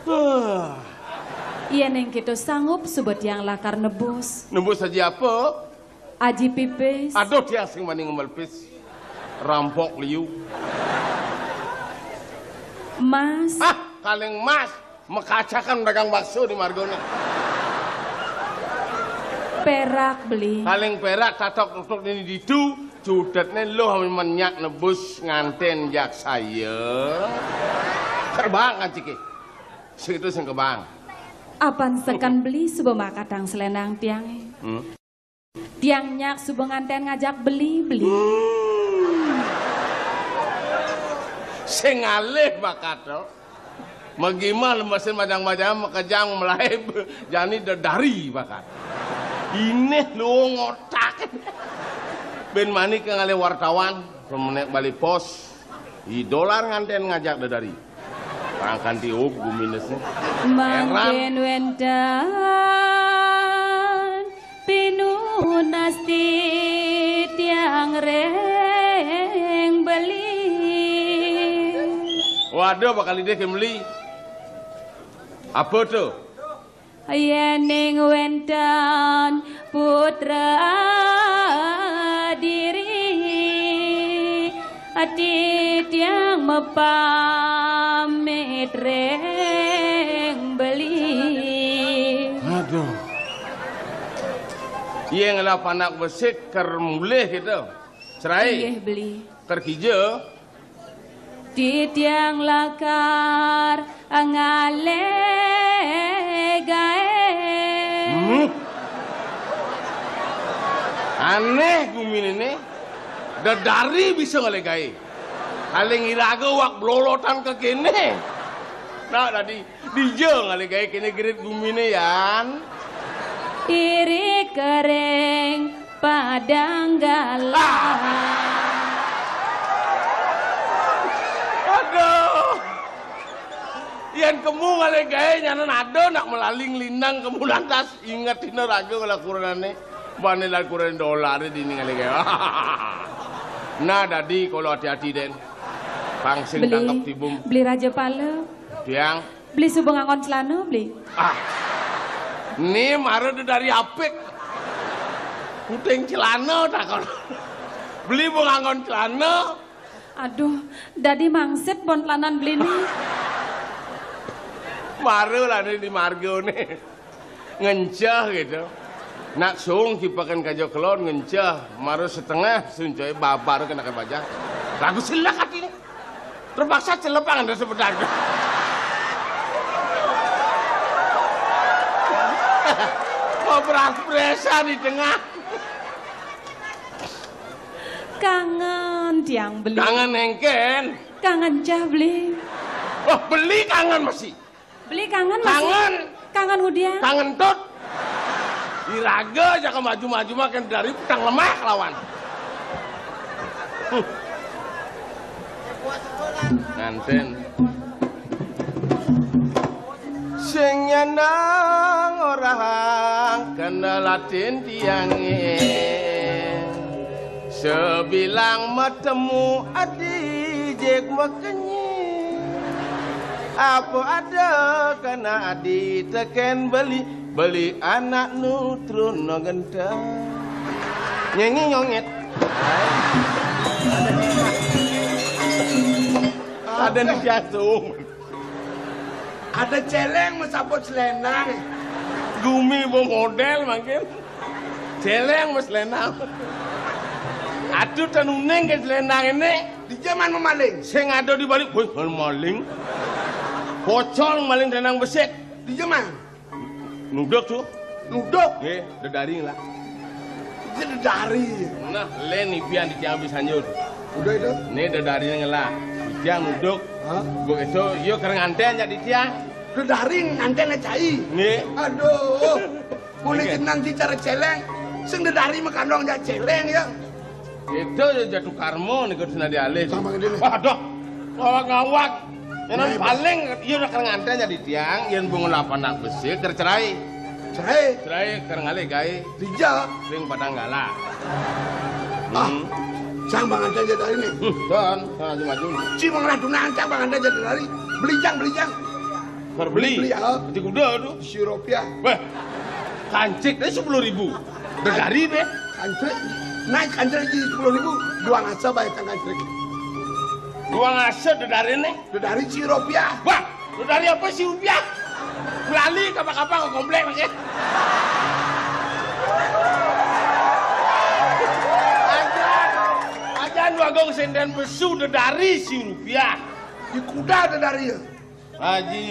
Huh. Yen ing kita sanggup suba tiang lakar nebus. Nebus aji apa? Aji pipis. Aduh, tiang sing mani ngemel pis. Rampok liu. Mas. Ah, kaling mas. Mekacakan dagang bakso di margone. Perak beli. Kaling perak tatok tutuk ini ditu, cudetne loh menyak nebus nganten jak saya. Kerbang kan ciki. Situ sing kebang. Apan sekan beli suba makatang selendang tiange. Hmm. Tiang nyak suba nganten ngajak beli, beli. Hmm. Sing ngalih makato. Magimah lemesin majang-majang makejang melaib jani dedari bakat. Ineh luung otak. Ben mani ke ngalih wartawan, pemenek bali pos. I dolar nganten ngajak dedari. Pangkan tiup guminesne. Mangkin wenten pinunasti tiang ring beli. Waduh, bakal idih ke meli. Apa tu? Yening wenten putra diri, ati tiang mepamit ring beli. Aduh. Yeng lah panak besik ker mulih gitu. Cerai. Iya beli. Ker kija. Titiang lakar ngalih gae. Hmm. Aneh guminene. Dedari bisa ngalih gae. Kaling iraga wak blolotan ke kene. Nah, tadi dija ngalih gae kene gerit gumine yan. Iri kering Padang galah. Aduh. Yen kemu ngalih gae nyanan ada nak melaling lindang kemu lantas inget dina raga ngala kurenane. Bane lan kuren dolare dini ngalih gae. Nah, dadi kala ati-ati den. Pangsing Beli, tatok tibum. Beli Raja Pala. Tiang. Beli suba ngangon celana, beli. Ah. Ni mara dedari apik. Puting celana takon. Beli bungah anggon celana. Aduh, dadi mangsit bon tlanan beliné. Mara lah né di margané. Ngenceh gitu. Nak sung kipakan kaja kelon ngenceh, mara setengah suncoy babar kena ka bajah. Lagu selek atiné. Terpaksa celepang ada sebedak. Mau beras-beresan di tengah. Kangen tiang beli. Kangen hengken. Kangen cah beli. Oh, beli kangen masih. Beli kangen masih. Kangen. Kangen hudian. Kangen tut. Iraga aja ke maju-maju makin dari petang lemah lawan. Hmm. Nganten. Sing nyanang orahang kendalatin tiangé. Sebilang matemu adi jeg makenyi. Apa ada kana adi teken beli, beli anak nu trun no genteng. Nyanyi nyongit. Ada di jantung. Ada celeng mesaput selendang. Gumi bo model makin. Celeng mes selendang. Aduh, tanuning ke selendang ini. Di zaman memaling. Sing ada di balik, woi, maling. Pocong maling selendang besik. Di zaman. Nuduk tuh. Nuduk. Nggih, dedari lah. Itu dedari. Nah, lén ipian di tiang bisa nyur. Udah itu. Nih dedari ngelah. Di tiang nuduk. Hah? Bu itu, yuk kereng anten jadi tiang. Dedari nganten cai. Nggih. Aduh. Boleh. Nggih. Jenang ci cara celeng. Sing dedari mekandong jak celeng ya. Itu ya jatuh karma nih kudu senadi alih. Sama gede nih. Waduh. Ngawak-ngawak. Yang paling iya udah kereng anten jadi tiang, yang bunga lapan anak besi kercerai. Cerai. Cerai kereng alih gaé. Dija. Ring Padang Gala. Ah. Hmm. Sang bangan aja dari nih. Hmm, don, maju-maju. Ci mengelah dunang cang bangan aja dari. Beli cang, beli cang. Berbeli. Beli, ya. Di kuda tuh. Si rupiah. Wah. Kancik deh sepuluh ribu. Dedari deh. Kancik. Naik kancik lagi sepuluh ribu. Dua ngasa bayar cang kancik. Dua ngasa dedari nih. Dedari si rupiah. Wah, dedari apa si rupiah? Lali kapal-kapal ke komplek lagi. Ajan, ajan wagung senden besu dedari si rupiah. Di kuda dedari ya. Haji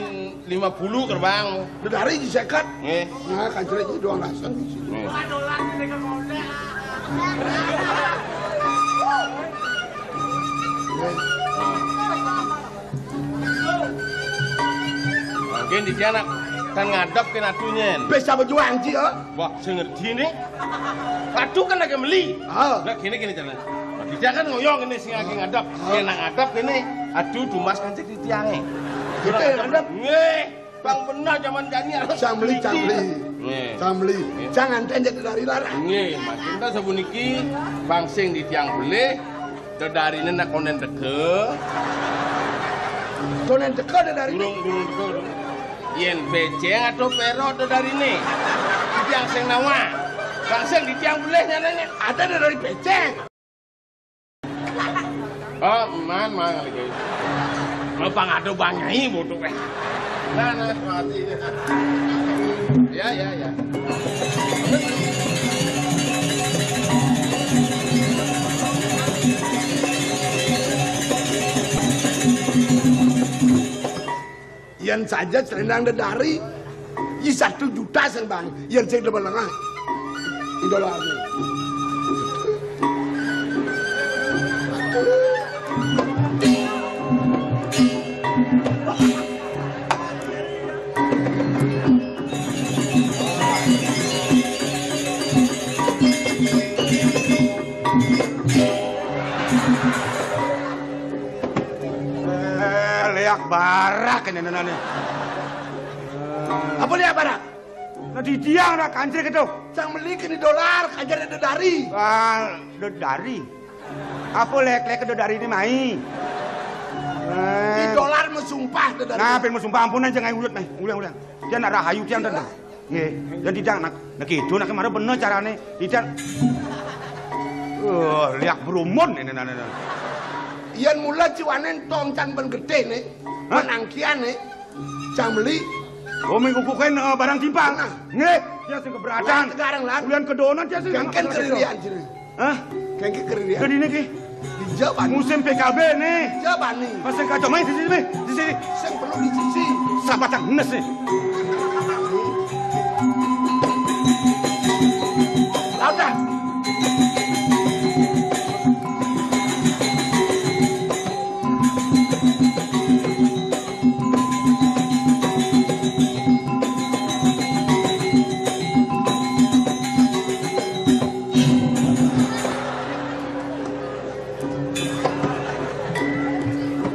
lima puluh gerbang. Dedari di seket. Nggih. Nah, kancil aja doang rasan di sini. Nggih. Mungkin di sana kan ngadep ke natunya. Bisa berjuang sih ya. Wah, sing ngerti nih. Aduh kan lagi meli. Ah. Nah, gini gini jalan. Dia kan ngoyong ini sing lagi ngadep. Ah. Dia nak ngadep ini. Aduh, dumas kan cek di tiangnya. Kita yang ngadep. Nggih. Bang benar zaman jani harus cang beli, cang beli. Nggih. Cang beli. Nggih. Jangan tenjek dari larang. Nggih, makin ta sabuniki bang sing di tiang beli. Dedarine nak konen teka. Konen teka dedarine? Durung, durung teka, durung. Yen beceng atau perot dedarine? Di tiang sing nawa. Bang sing di tiang belih nyanane. Ada dedari beceng. Oh, man, man, lagi. Mau pang ada bang nyai bodoh, eh. Nah, nah, mati. Ya, ya, ya. Yen saja selendang dedari, i satu juta sing bang, yen sing demen lengah. Idola. Eh, leak barak ini nenane. Apa leak barak? Nah, di dia nak kancil gitu. Sang meli kini dolar, kajar dedari. Ah, dedari. Apa lek-lek dedari ini mai? Di eh, dolar mesumpah dedari. Nah, pen mesumpah ampun aja ngai ulut mai. Ulang, ulang. Dia nak rahayu dia tentang. Nggih, yen titiang nak, nak itu nak mara bener carane. Titiang. Oh, liak berumun ini, nah, nah, nah. Yen mula ciwanen tong cang ben gedene, hah? Ben angkiane, cang beli. Oh, minggu kuken, eh, barang timpal. Nah. Nggih, dia sing keberatan. Lah, sekarang, lan. Ulian kedonan dia sing. Kengken keririan, ciri. Hah? Kengken keririan. Gedine ki. Dija bani. Musim P K B ne. Dija bani. Pas sing kacau main di sini, di sini. Sing perlu di sisi. Sabatang nes ne. Lautan.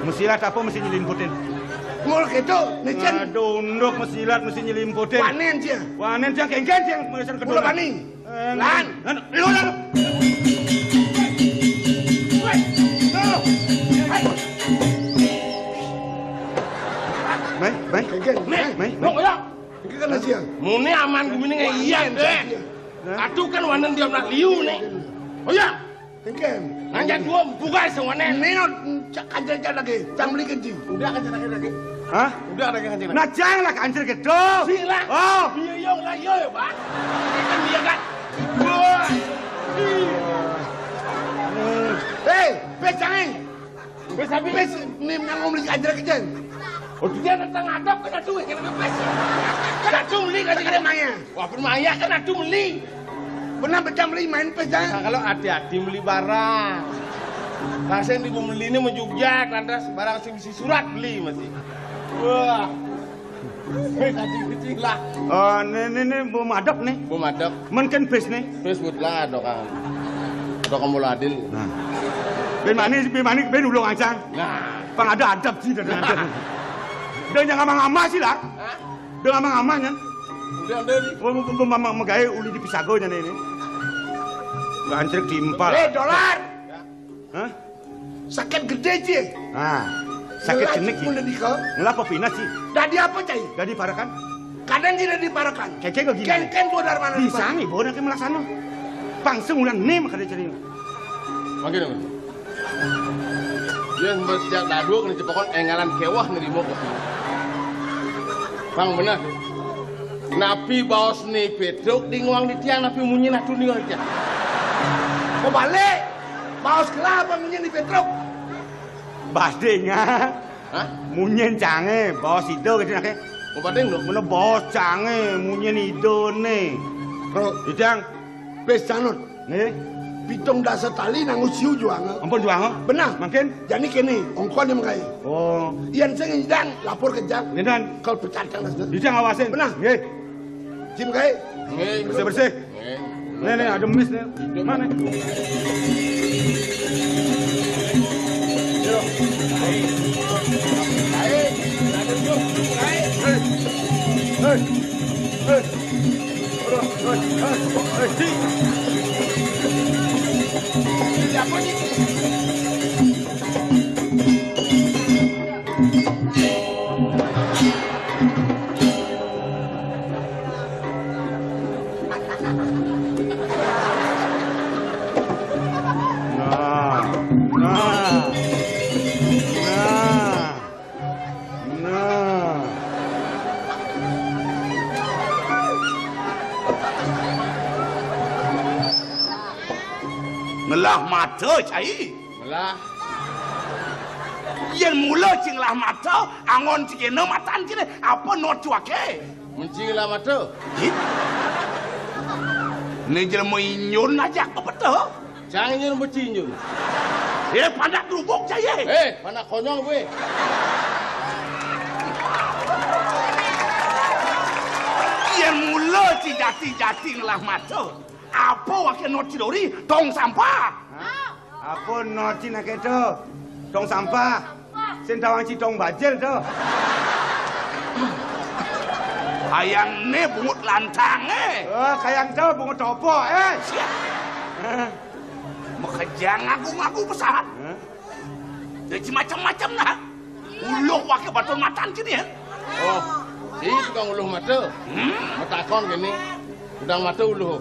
Mesilat apa mesti nyelimputin? Mul gitu, licin. Aduh, unduk mesilat mesti nyelimputin. Wanen cia. Wanen cia, kengken cia, mesti kedua. Mula bani. Eh, lan. Lan, lu, lan. Weh, lu. Hei. Mai, mai. Kengken. Nih, mai, mai. Lu, ya. Iki kan aja. Mune aman gumine iya, Dek. Hah? Atuh kan wanen dia nak liu nih. Oh ya. Engken. Nanya dua buka semuanya. Nino cak kancil cak lagi. Cang beli kenci. Udah kancil lagi lagi. Hah? Udah lagi kancil lagi. Nah, cang lah kancil gitu. Sila. Oh. Iya, iya, lah, iya, ya, Pak. Kan dia kan. Wah. Hei, pecangin. Wis, tapi wis, nih, nang ngomong aja kejadian. Oh, dia tentang adab kan aduh, kan aduh, wis. Kan aduh beli kan. Kan maya. Wah, pun maya kan aduh beli. Benar pecah beli main pes, jangan. Nah, kalau hati-hati beli barang. Rasanya di beli ini menjujak, lantas barang sing isi surat beli masih. Wah. Wis, cacing-cacing lah. Oh, ini, ini, ini, bu madep nih. Bu madep. Men kan bis nih. Bis buat lah, dokan. Dokan mula adil. Nah. Bin mani, bin mani, bin ulung ancang. Nah. Pang ada adab sih, ada adab. Dia jangan ngama-ngama sih lah. Hah? Dia ngama-ngama kan. Udah, udah nih. Mau, mau, mau, mau, mau gaya uli di pisago nih ini. Gancrek timpal. Eh, dolar. Ya. Hah? Sakit gede, Ci. Ah, sakit jenik, Ci. Mulai dika. Ngelapa pina, Ci? Dadi apa, Cai? Dadi parakan? Kadang tidak diparakan. Kengkeng kok gini? Kengkeng gua dari mana? Bisa nih, bawa nanti melaksana. Pang sebulan nih, makanya cari. Makin apa? Dia sempat sejak dadu kena cepokon engalan kewah nerima kopi. Bang, benar. Napi baos ni Petruk di nguang di tiang, napi munyi nah tuni aja. Kebalik. Baos kelapa munyi ni Petruk. Basdenya. Hah? Munyin cange, baos ida gitu nake. Mau pada dong? Mana baos cange, munyin ida ne. Bro, idang. Pes canut. Nih. Pitung dasa tali nang usiu juang. Ampun juang. Benar. Makin? Jadi kene, ongkon yang mengkai. Oh. Ian sing idang lapor ke jang. Ngedan. Kalau pecat kan. Idang awasin. Benar. Nggih. Jim kai. Nggih. Bersih-bersih. Nggih. Nih, nih, ada mis nih. Mana? Yo. Hei. Hei. Hei. Aduh, hei, hei, hei, hi. Ini siapa nih? Nah, nah, nah, nah. Ngelah mata, Cai. Ngelah. Yen mula cing lah mata, angon cing kena matan kene, apa not cuake? Menci lah mata. Ih. Ni jelema inyun aja apa betul? Cang inyun, menci inyun. Eh, pandak kerubuk, Cai. Eh, pandak konyol gue. Yen mula cing jati-jati ngelah mata, apa wake not cidori, tong sampah. Hah? Apa noti nak itu? Tong sampah. Sing tawang ci tong bajil tu. Kayang ni bungut lantang, eh. Oh, kayang tu bungut topo, eh. Siap. Eh. Makejang ngaku-ngaku pesahat. Hah? Dia macam-macam nah. Ulung wake batul matan kini, ya. Oh. Ih, tukang uluh mata. Hmm? Matakon kéné. Tukang mata uluh.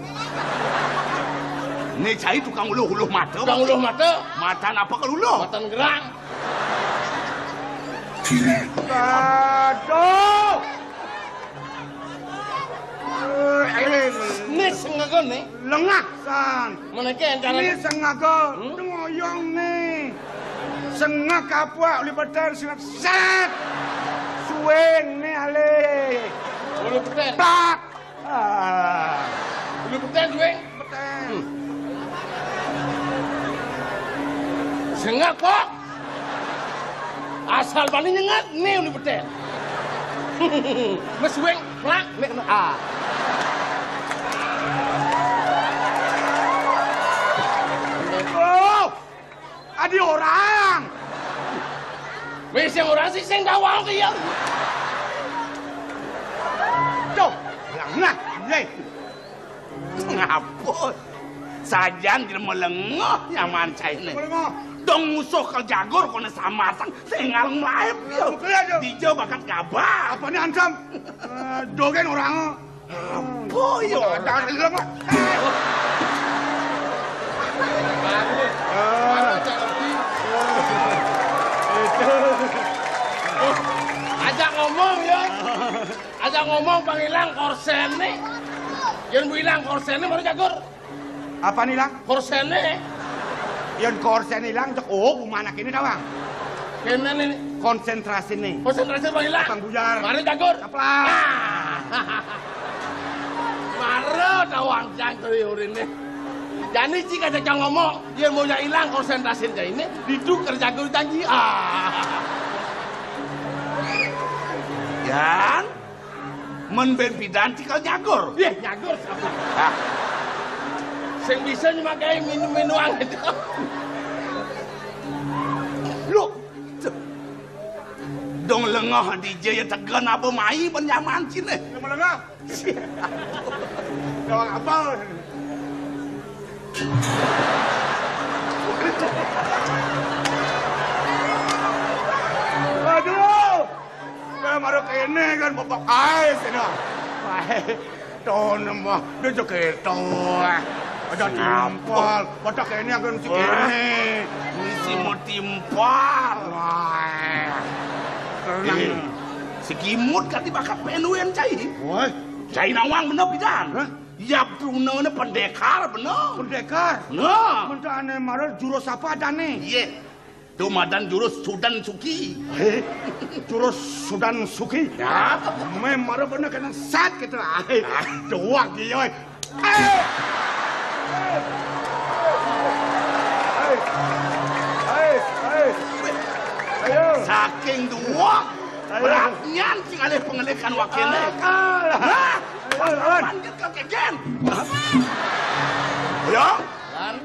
Né cai tukang uluh, uluh mata. Tukang uluh mata. Matan apa kalau uluh? Matan gerang. Aduh. Eh, eh. Né sengaga né. Lengah san. Menéké cara né sengaga. Hmm? Ngoyong né. Sengak apa uli petén sengak sét. Suwing né alé. Uli petén. Pak. Ah. Uli petén suwing. Petén. Hmm. Sengak kok. Asal bani nyengat né uli petén. Mas suwing plak né kena ah. Oh. Adi orang. Wis sing orang sih sing tawang ki ya. Tuh, yang nah, yé. Ngapus. Sajan jelema lengoh nyaman cainé. Lengoh. Dong musuh ka jagur koné samatang sing ngaleng mlaib ya. Betul ya, Jo. Dija bakat gabah. Apa né ancam? Eh, dogén orang. Apa ya? Ada, ada, ada. Ajak ngomong ya. Ajak ngomong pang ilang korséné. Yén bu ilang korséné baru jagur. Apa ilang? Korséné. Yén korsén ilang cék oh, mana kéné tawang. Kéné né. Konsentrasiné. Konsentrasi pang ilang. Pang buyar. Mari jagur. Keplak. Ah. Mara tawang cang uriné. Jani cik aja cang ngomong, yén mau ilang konsentrasi jainé, ditu kerja jagur janji. Ah. Yan. Mén bén pidan tikel nyagur. Yéh, nyagur sampun. Hah? Sing bisa nyemagai minum-minuman itu. Loh. Dong lengoh dija ya tegen apa mai ben nyaman ciné. Lengoh-lengoh. Dong apa? Aduh. Lah, mara kéné kan bapak kaé sih, nah. Wah, to nemah, dia jek kéto. Ada timpal, bapak kéné kan si kéné. Misi mau timpal. Wah. Tenang. Eh, si Kimut kan dibakar penuen cai. Wah. Cai nawang bener pidan. Hah? Ya, bener pendekar, bener. Pendekar? Bener. Mentah ané mara jurus apa adané? Iya. Dumadan jurus Sudan Suki. Hé, jurus Sudan Suki? Ya. Mé mara bener kena sat gitu. Ai, ah, duak dia, oi. Ai. Ai. Ai. Ai. Ayo. Saking duak. Ayo. Beratnya sing alih pengelikan wakilnya. Akal. Hah? Ayo, lawan. Panggil ke kegen. Ayo. Lan.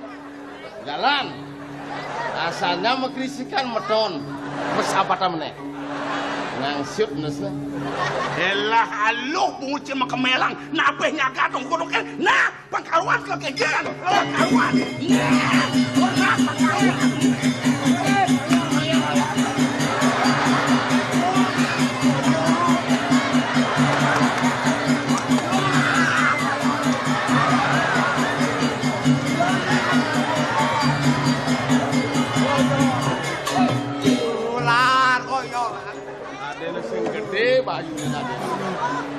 Jalan. Asalnya makrisikan meton. Mes apa tamene? Ngangsiut nesne. Elah aluh bungut cil makemelang. Napeh nyaga dong kuduke. Nah, pangkaruan ke kegeran. Pangkaruan. Nah, pernah pangkaruan. Ular koyo. Adene sing gedhe bayune tadi.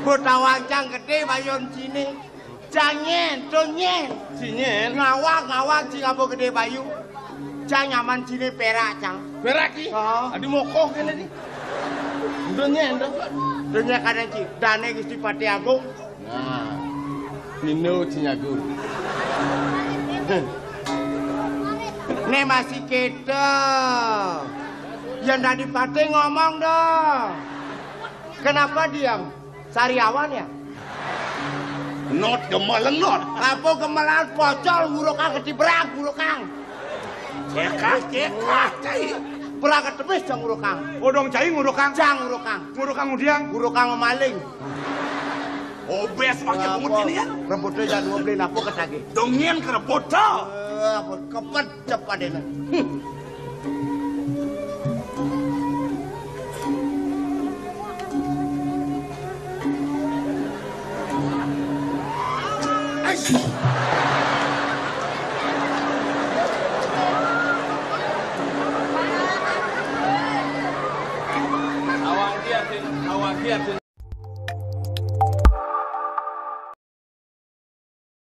Botawang cang gedhe bayun cine. Cang nyen, to nyen. Cinyen. Ngawak, ngawak, cing apa gedhe bayu. Cang nyaman cine perak, cang. Perak ki? Heeh. Adi mokoh kene di. Ndo nyen, ndo. Ndo nyen kadang ci. Dane Gusti Patih Agung. Nah, mino cinyagu. Ne masih kete. Yang tadi patih ngomong dong. Kenapa diam? Sariawan ya? Not gemelenot. Apa gemelan pocol ngurukang ketibrak ngurukang. Cekah, cekah, cai. Berangkat tebis jang ngurukang. Odong cai ngurukang. Jang ngurukang. Ngurukang udiang. Ngurukang maling. Obes pakai bungut ini ya. Rambutnya jang dua beli napo ketagi. Dongin ke rebut. Eh, kepet cepat ini.